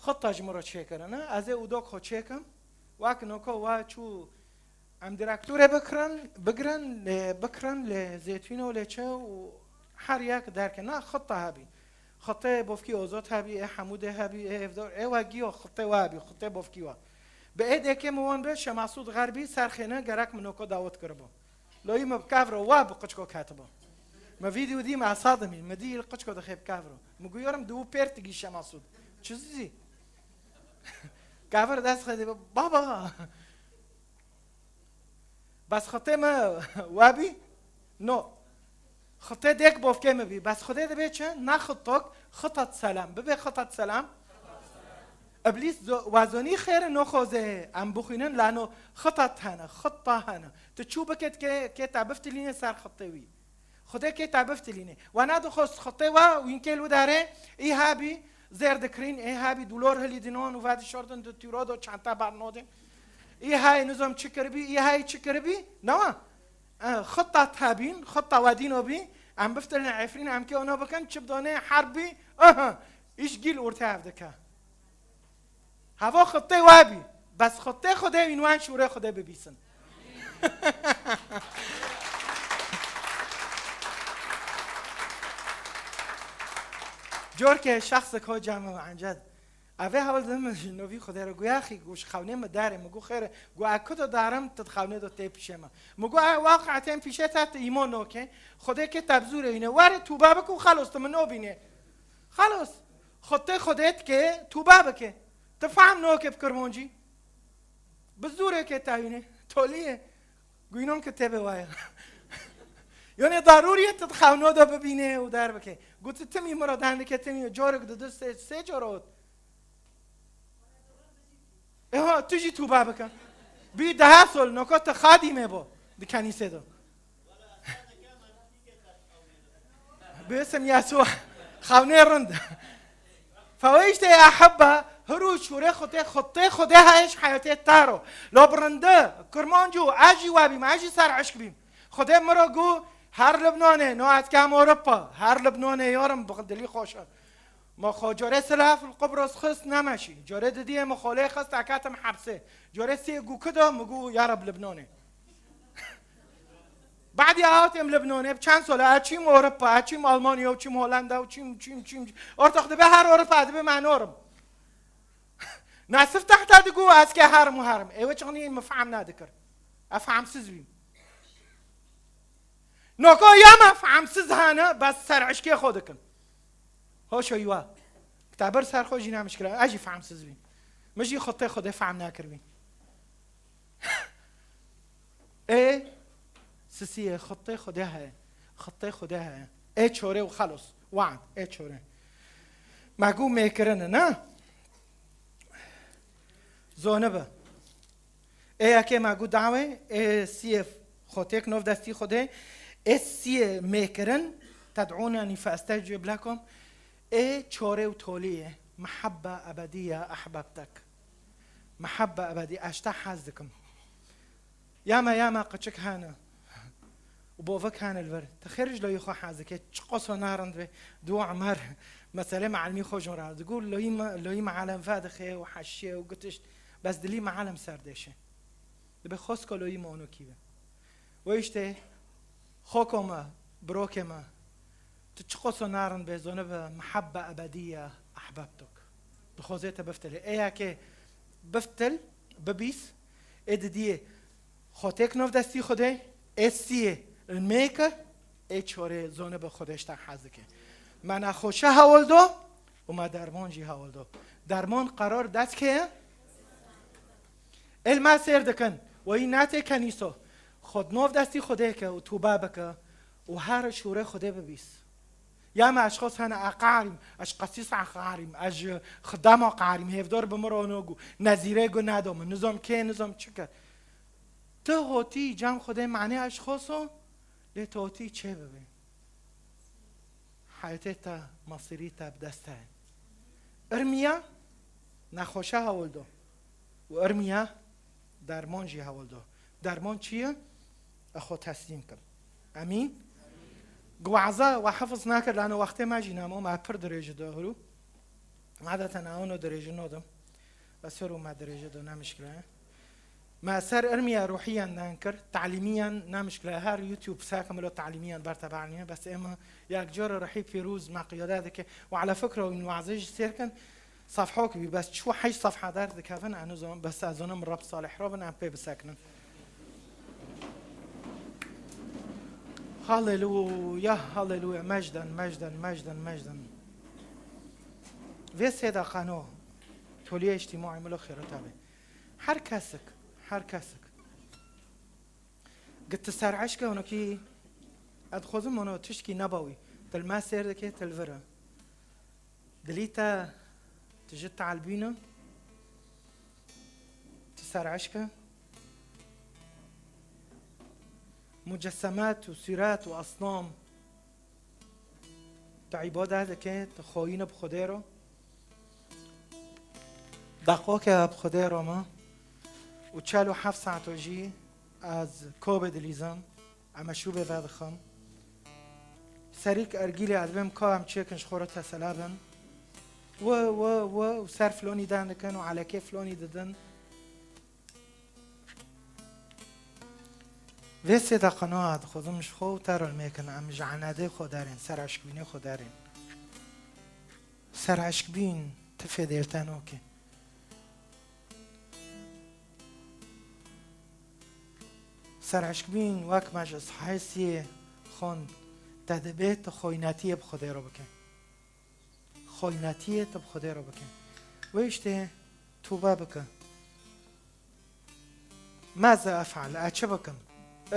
Xita ji min re çêkirine. Ez ê û dok xwe çêkim. Wek noko we çû em direktorê bikirin, bigirin, lê bikirin, lê zêtîno, lê çi û her yek derke. Na xita hebî. Xitê bofkî Ozot hebî, ê Hemûdê hebî, ê Hevdor, ê we giyo xitê we hebî, xitê bofkî we. Bi ê dêkê min wan bi Şemasûd Xerbî ser xêne gerek min noko dawet kiribo. Loyî min bi kevro wa bi qiçko ketibo. Mi vîdeo dî, mi esadimî, mi dî li qiçko dixê bi kevro. Mi guyorim di û pêr tigî Şemasûd. Çi zî? Kevir dest xedî, baba. Bes xitê mi we bî? No. Xitê dêk bofkê mi bî. Bes Xwedê dibê çi? Ne xitok, xitat selam. Bibe xitat selam. Îblîs zo-, wazonî xêr no xozê em bixwînin, lano xitat hene, xitta hene. Tu çû bike kê, kê te biftilîne ser xitê wî. Xwedê kê te biftilîne. We nedixwest xitê we wînkê li wî derê, î hebî zêr dikirîn, ê hebî dûlor hilî dinon û vedişordin di tîro do çente bernodin. Î hey nizam çi kiribî, î hey çi kiribî? Newa. E, xita te bîn, xita we dîno bî, em biftilin Efrîn, em kê ona bikin, çi bidonê herb bî, aha, îş gîl ortê ev dike. Heva xitê we bî. Bes xitê Xwedê wîn wan şûrê Xwedê bibîsin. Corkê şexsek hoca min enced. Eve hewl de min ji novî Xwedê re gu, "Yaxî," gu, "ji xewnê min derê," min gu, "Xêr e," gu, "E, ku do darim, tu di xewnê do tê pîşê min." Min gu, "E, waqe tên pîşê te, tu îmo noke. Xwedê kê te bi zûrê wîne. Were tûbe bik û xelos tu min nobîne." Xelos. Xwedê, Xwedê dike, tûbe bike. Tu fehm noke bi kirmancî. Bi zûrê kê te wîne. Tolî ye. Guînon ke tebe waye. Yanê darûrî ye tu di xewno de bibîne û derbike. Got, timî min re dendike timî. Carek di du sê, sê car ot. Eha, tu jî tûbe bike. Bî deha sol, noka te xadî me bo. Di kenîsê de. Bisim Yesû. Xewnê rind. Fewê işte ya hebba, hiru şûrê xutê, xutê xudê heye ji heyatê te ro. Lo bi rindi, kirmanc û ez jî we bîm, ez jî ser eşk bîm. Xudê min ro gu, her Libnanê, no ez kem Ewropa, her Libnanê yarim bi dilî xweş e. Ma xwe corê silav li Qubros xist nemeşî. Corê didiyê min xolê xist eketim hepsê. Corê sê gu kido min gu ya Reb Libnanê. Badî hatêm Libnanê, bi çend sal e, çîm Ewropa, e, çîm Almanya, û çîm Hollanda, û çîm, çîm, çîm, çîm. Ortax dibe her Ewropa dibe me norim. Nasif tehta digu, ez ke herim û herim. Ewe çiqnî min fehm nadikir. E fehmsiz bîm. Noko ya me fehmsiz hane, bes ser eşkê xwe dikin. Hoşo yuwa. Kitaber ser xwe jî nemişkira. Ez jî fehmsiz bîm. Min jî xutê xwe de fehm nakir bîm. Ê sisiyê xitê Xwedê heye. Xitê Xwedê heye. Ê çorê û xelos. Wad. Ê çorê. Me gu mêkirine, ne? Zonibe. Ê yekê me gu dawê, ê siyê xotêk nov destî Xwedê, ê siyê mêkirin, ted'ûnenî fe estecib lekum, ê çorê û toliyê, mehebbe ebedîye ehbebtek. Mehebbe ebedî, ez ji te hez dikim. Ya me, ya me qiçik hene. Û bovik hene li vir. Te xêr ji loyê xwe hez dike. Çi qoso narind be. Du Emer. Meselê me elmî xwe jin re. Digu loyî me, loyî me elem vedixe û heşiye û gitiş. Bes dilî me elem ser dêşe. Dibe xosko loyî me onokî be. Ve işte, xoko me, birokê me, tu çi qoso narind be, zonibe mehebbe ebedîye ehbebtuk. Dixwazê te biftilê. Ê yekê biftil, bibîs, ê didiyê xotêk nov destî Xwedê, ê siyê li mêke, ê çorê zonibe Xwedê ji te hez dike. Me nexweşe hewl do û me derman jî hewl do. Derman qerar dest kê ye? Ê li me sêr dikin, weyî netê kenîso. Xwe di nov destî Xwedê ke û tûbe bike û her şûrê Xwedê bibîs. Ya me eşxos hene, e qarîm, ez qesîs e qarîm, ez ji xidema qarîm, hêvdor bi min rono gu, nezîrê gu nedo min, nizam kê, nizam çi kir. Tu hotî cem Xwedê manê eşxoso, lê tu hotî çê bibe. Heyetê te, masîrî te bi dest te ye. Irmiya nexweşe hewl do. Û irmiya derman jî hewl do. Derman çi ye? E xwe teslîm kim. Emîn? Gi waza we hefiz nakir, lano wextê me jî namo, me pir dirêji do huru. Adeten awno dirêji nodim. Bes huru me dirêji do, ne mişkile ye. Me ser irmiya ruhiyan dan kir, talimiyan ne mişkile. Her YouTube sakim lo talimiyan bertebaniye. Bes ema yak cor ruhi pirûz me qiyade dike. Ve ala fikra wîn wazê jî sêr kin, safhok bî, bes çû heşt safha derdikevin, enu zon, bes ez zonim Rab salih robin, em pê bisekinin. Haleluya, haleluya, mecden, mecden, mecden, mecden. Vê sê deqano, toliyê îctîmaî milo xêrota be. Her kesik, her kesik. Git tu ser eşke onokî, ez dixwazim ono tişkî neba wî. Til me sêr dike, til vir e. Dilî te, tu ji te elbîne, tu ser eşke. Mucessemat û sûret û asnam. Tu îbade dike, tu xoyîne bi Xwedê re. Daqoke bi Xwedê re me û çel û heft saeto jî ez kobê dilîzim, em meşrûbê vedixin. Serîk ergîlê ez dibêm ka em çêkin ji xwe re tesela bin. Wi, wi, wi û ser filonî dan dikin û elekê filonî didin. Vê sê deqana dixwazim ji xwe û te re lê mekin, em ji enedê xwe derên, ser eşkbînê xwe derên. Ser eşkbîn ti fêdêl te noke. Ser eşkbîn wek me ji sahê siyê xwend, te dibê tu xoynetiyê bi Xwedê re bike. Xoynetiyê tu bi Xwedê re bike. Wê îştê tûbe bike. Maze efal, ez çi bikim?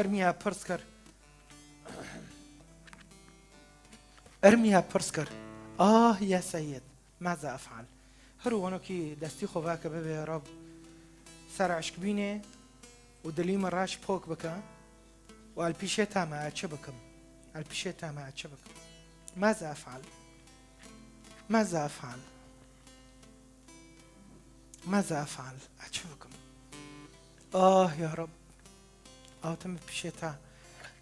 Irmiye pirs kir. Irmiye pirs kir. Ah ya Seyid, maze efal. Her wanokî destî xwe veke bibê Rab ser eşkbînê û dilî min reş pok bike û el pîşê te me ez çi bikim? El pîşê te me ez çi bikim? Maze efal. Maze efal. Maze efal. Ez çi bikim? Ah ya Rab. Ew tim pişê te.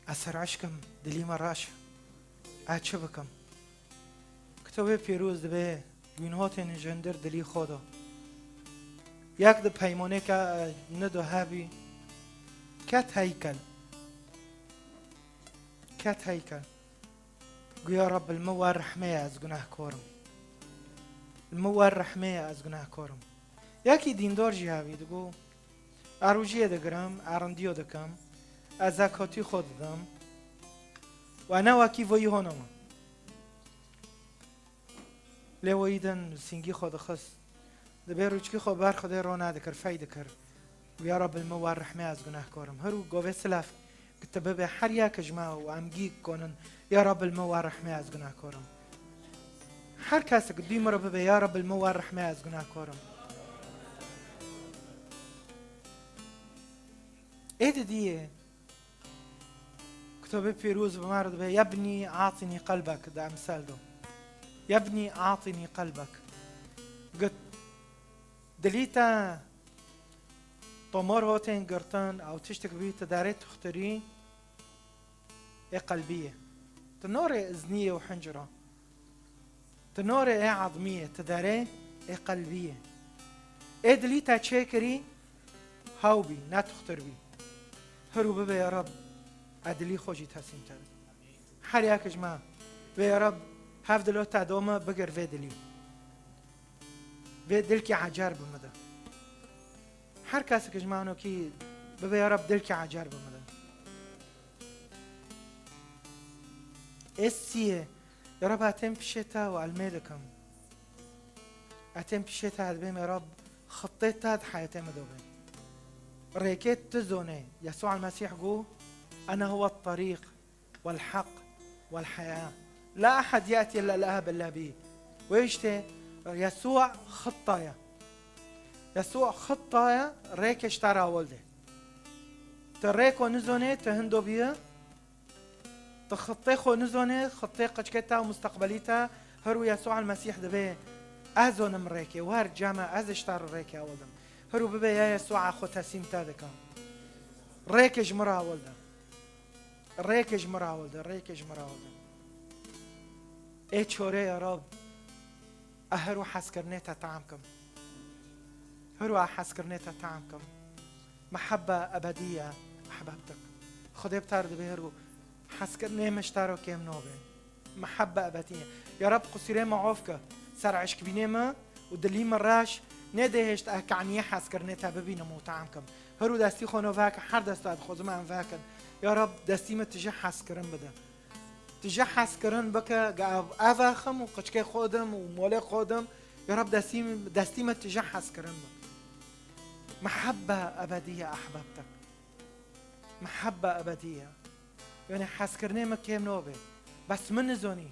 Ez ser eşkim, dilî me reş. Ez çi bikim? Kitobê Pîroz dibê, gûnhatên jindir dilî xwe de. Yek di peymanêke, e, nido hebî. Ket heykel. Ket heykel. Gu ya Reb, li min wer rehmê ye, ez gunehkor im. Li min wer rehmê ye, ez gunehkor im. Yekî dîndar jî hebî digo, ez rojiyê digirim, ez rindiyo dikim, ez zekatî xwe didim. We ne wekî vî hona min. Lê wî din sîngî xwe dixist. Dibê rûçkî xwe ber Xwedê ronedikir, fey dikir. Ya Reb, li min wer rehmê, ez gunehkor im. Her û govê silef, ki tu bibê her yek ji me û em gî konin, ya Reb, li min wer rehmê, ez gunehkor im. Her kesek dû min re bibê, ya Reb, li min wer rehmê, ez gunehkor im. Ê didiyê, Kitobê Pîroz bi me re dibê, "Yebnî atînî qelbek" di emsel do. "Yebnî atînî qelbek." Got, dilî te tomar hotên girtin, ew tiştek bî, tu derê tuxtirî, ê qelbî ye. Tu norê izniyê û hincira. Tu norê ê edmiyê, tu derê ê qelbiyê. Ê dilî te çêkirî, hew bî, ne tuxtir bî. Hir û bibê ya Reb, ez dilî xwe jî teslîm te dikim. Her yek ji me, bê ya Reb, hev dilo te do min, bigir vê dilî. Vê dilkî ecer bi min de. Her kesek ji me anokî bibê ya Reb, dilkî ecer bi min de. Ê siyê, ya Reb, ez tên pişê te û elmê dikim. Ez tên pişê te, ez dibêm, ya Reb, xitê te di heyatê min de be. Rêkê tu zonê, Yesû el-Mesîh got, "Ene huwe t-terîq, wel-heq, wel-heyat. La ehed yetî lel-Ab illa bî." Wê îştê, Yesû xita ye. Yesû xita ye, rêkê ji te re awil de. Tu rêko nizonê, tu hindo bîye. Tu xitê xwe nizonê, xitê qiçkê te û musteqbelî te, her û Yesû el-Mesîh dibê, "Ez zonim rêkê, wer cem e, ez ji te re rêkê awil dim." Her û bibê, "Ya Yesû, ez xwe teslîm te dikim. Rêkê ji min re awil de. Rêkê ji min re awil de, rêkê ji min re awil de." Ê çorê ya Rab, ez her û hezkirinê te tam kim. Her û ez hezkirinê te tam kim. Mehebbe ebedîye, ehbebtik. Xwedê bi te re dibê her û hezkirinê min ji te re kêm nabe. Mehebbe ebedîye. Ya Reb, qusîrê min af ke. Ser eşkbînê min û dilî min reş, nêdê hêşt ez kaniyê hezkirinê te bibînim û tam kim. Her û destî xwe no veke, her desta dixwazim em vekin. Ya Reb, destî min tije hezkirin bide. Tije hezkirin bike, ge ev, ev axim û qiçkê xwe dim û molê xwe dim. Ya Reb, destî, destî min tije hezkirin bike. Mehebbe ebedîye ehbebtek. Mehebbe ebedîye. Yanî hezkirinê min kêm nabe. Bes min nizanî.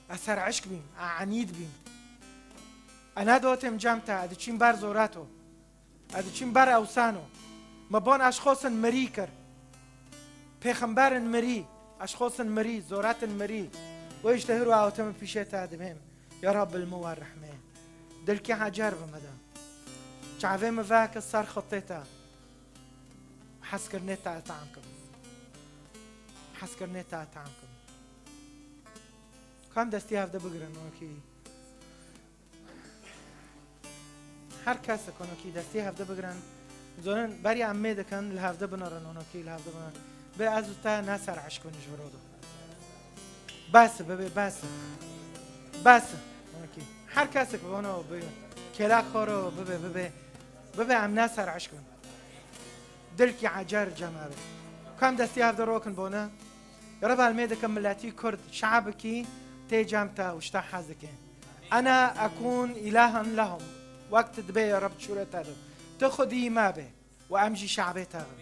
Ez ser eşk bîm, ez enîd bîm. Ez nedotêm cem te, ez diçîm ber zoreto. Ez diçîm ber ewsano. Me ban eşxosin mirî kir. Pêxemberin mirî, eşxosin mirî, zoretin mirî. Wê işte hir wiha te min pîşê te dibêm. Ya Rab, li min wer rehmê. Dilkî ecer bi min de. Çavê min veke ser xitê te. Hezkirinê te tam kim. Hezkirinê te tam kim. Kam destî hevde bigirin, okey. Her kesek, onokî, destî hevde bigirin. Zonin, beriya em mê dikin, li hevde binirin, onokî, li hevde binirin. Bê ez û te ne ser eşk bin ji vir do. Bes, bibe, bes. Bes. Onokî. Her kesek, ono, bi kêla xwe ro, bibe, bibe. Bibe, em ne ser eşk bin. Dilkî ecer cem ero. Kam destî hevde rokin bone? Ya Reb, em mê dikin miletî Kurd, şe'bikî tê cem te û ji te hez dike. Ena ekûn îlahen lehum. Wek tu dibê ya Reb şûrê te de. Tu xwedî me be û em jî şe'bê te bin.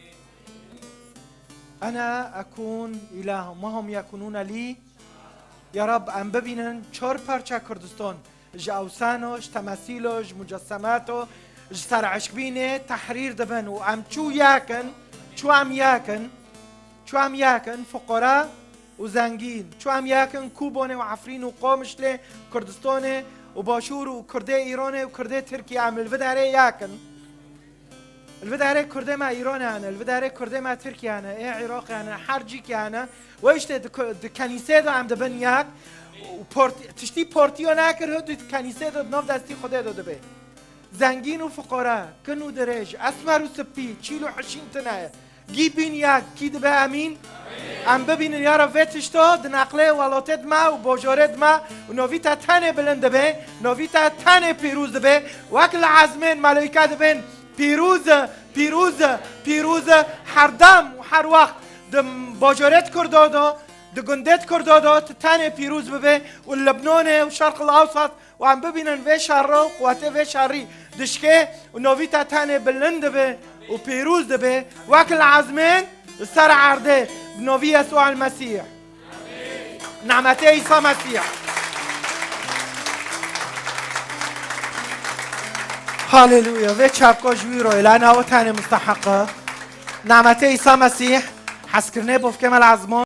Ena ekûn îlahen ve hum yekûnûne lî. Ya Reb, em bibînin çar parça Kurdistan. Ji ewsano, ji temesîlo, ji mucesemato, ji sereşkbînê tehrîr dibin û em çû yakin, çû em yakin, çû em yakin, fuqara û zengîn, çû em yakin, Kûbonê û Efrîn û Qomişlê Kurdistanê û Başûr û Kurdê Îranê û Kurdê Tirkiye, em li vî derê yakin. Li vî derê Kurdê me Îranê hene, li vî derê Kurdê me Tirkiye hene, ê Iraqê hene, her cîkê hene. Wê işte di ku-, di kenîsê de em dibin yek. Û port-, tiştî portiyo nekir, hû di kenîsê de di nav destî Xwedê de dibe. Zengîn û fuqara, kin û dirêj, esmer û spî, çîl û hişîn tune ye. Gî bîn yek, kî dibe emîn? Em bibînin ya Reb vê tişto di neqlê welatê di me û bajarê di me û novî te tenê bilind dibe, novî te tenê pîrûz dibe. Wek li ezmên melaîke dibên, pîrûz e, pîrûz e, pîrûz e, herdem û her wext di bajarê di Kurdo de, di gundê di Kurdo de, tu tenê pîrûz bibe û li Libnanê û Şerq el Ewsat û em bibînin vê şerre û quwetê vê şerî dişkê û novî te tenê bilind dibe û pîrûz dibe, wek li ezmên li ser erdê, bi novî Yesû el Mesîh. Nemetê Îsa Mesîh. Haleluya. Vê çavka ji wî royê, la nawo tenê musteheq e. Nemetê Îsa Mesîh, hezkirinê bofkê me li ezmon.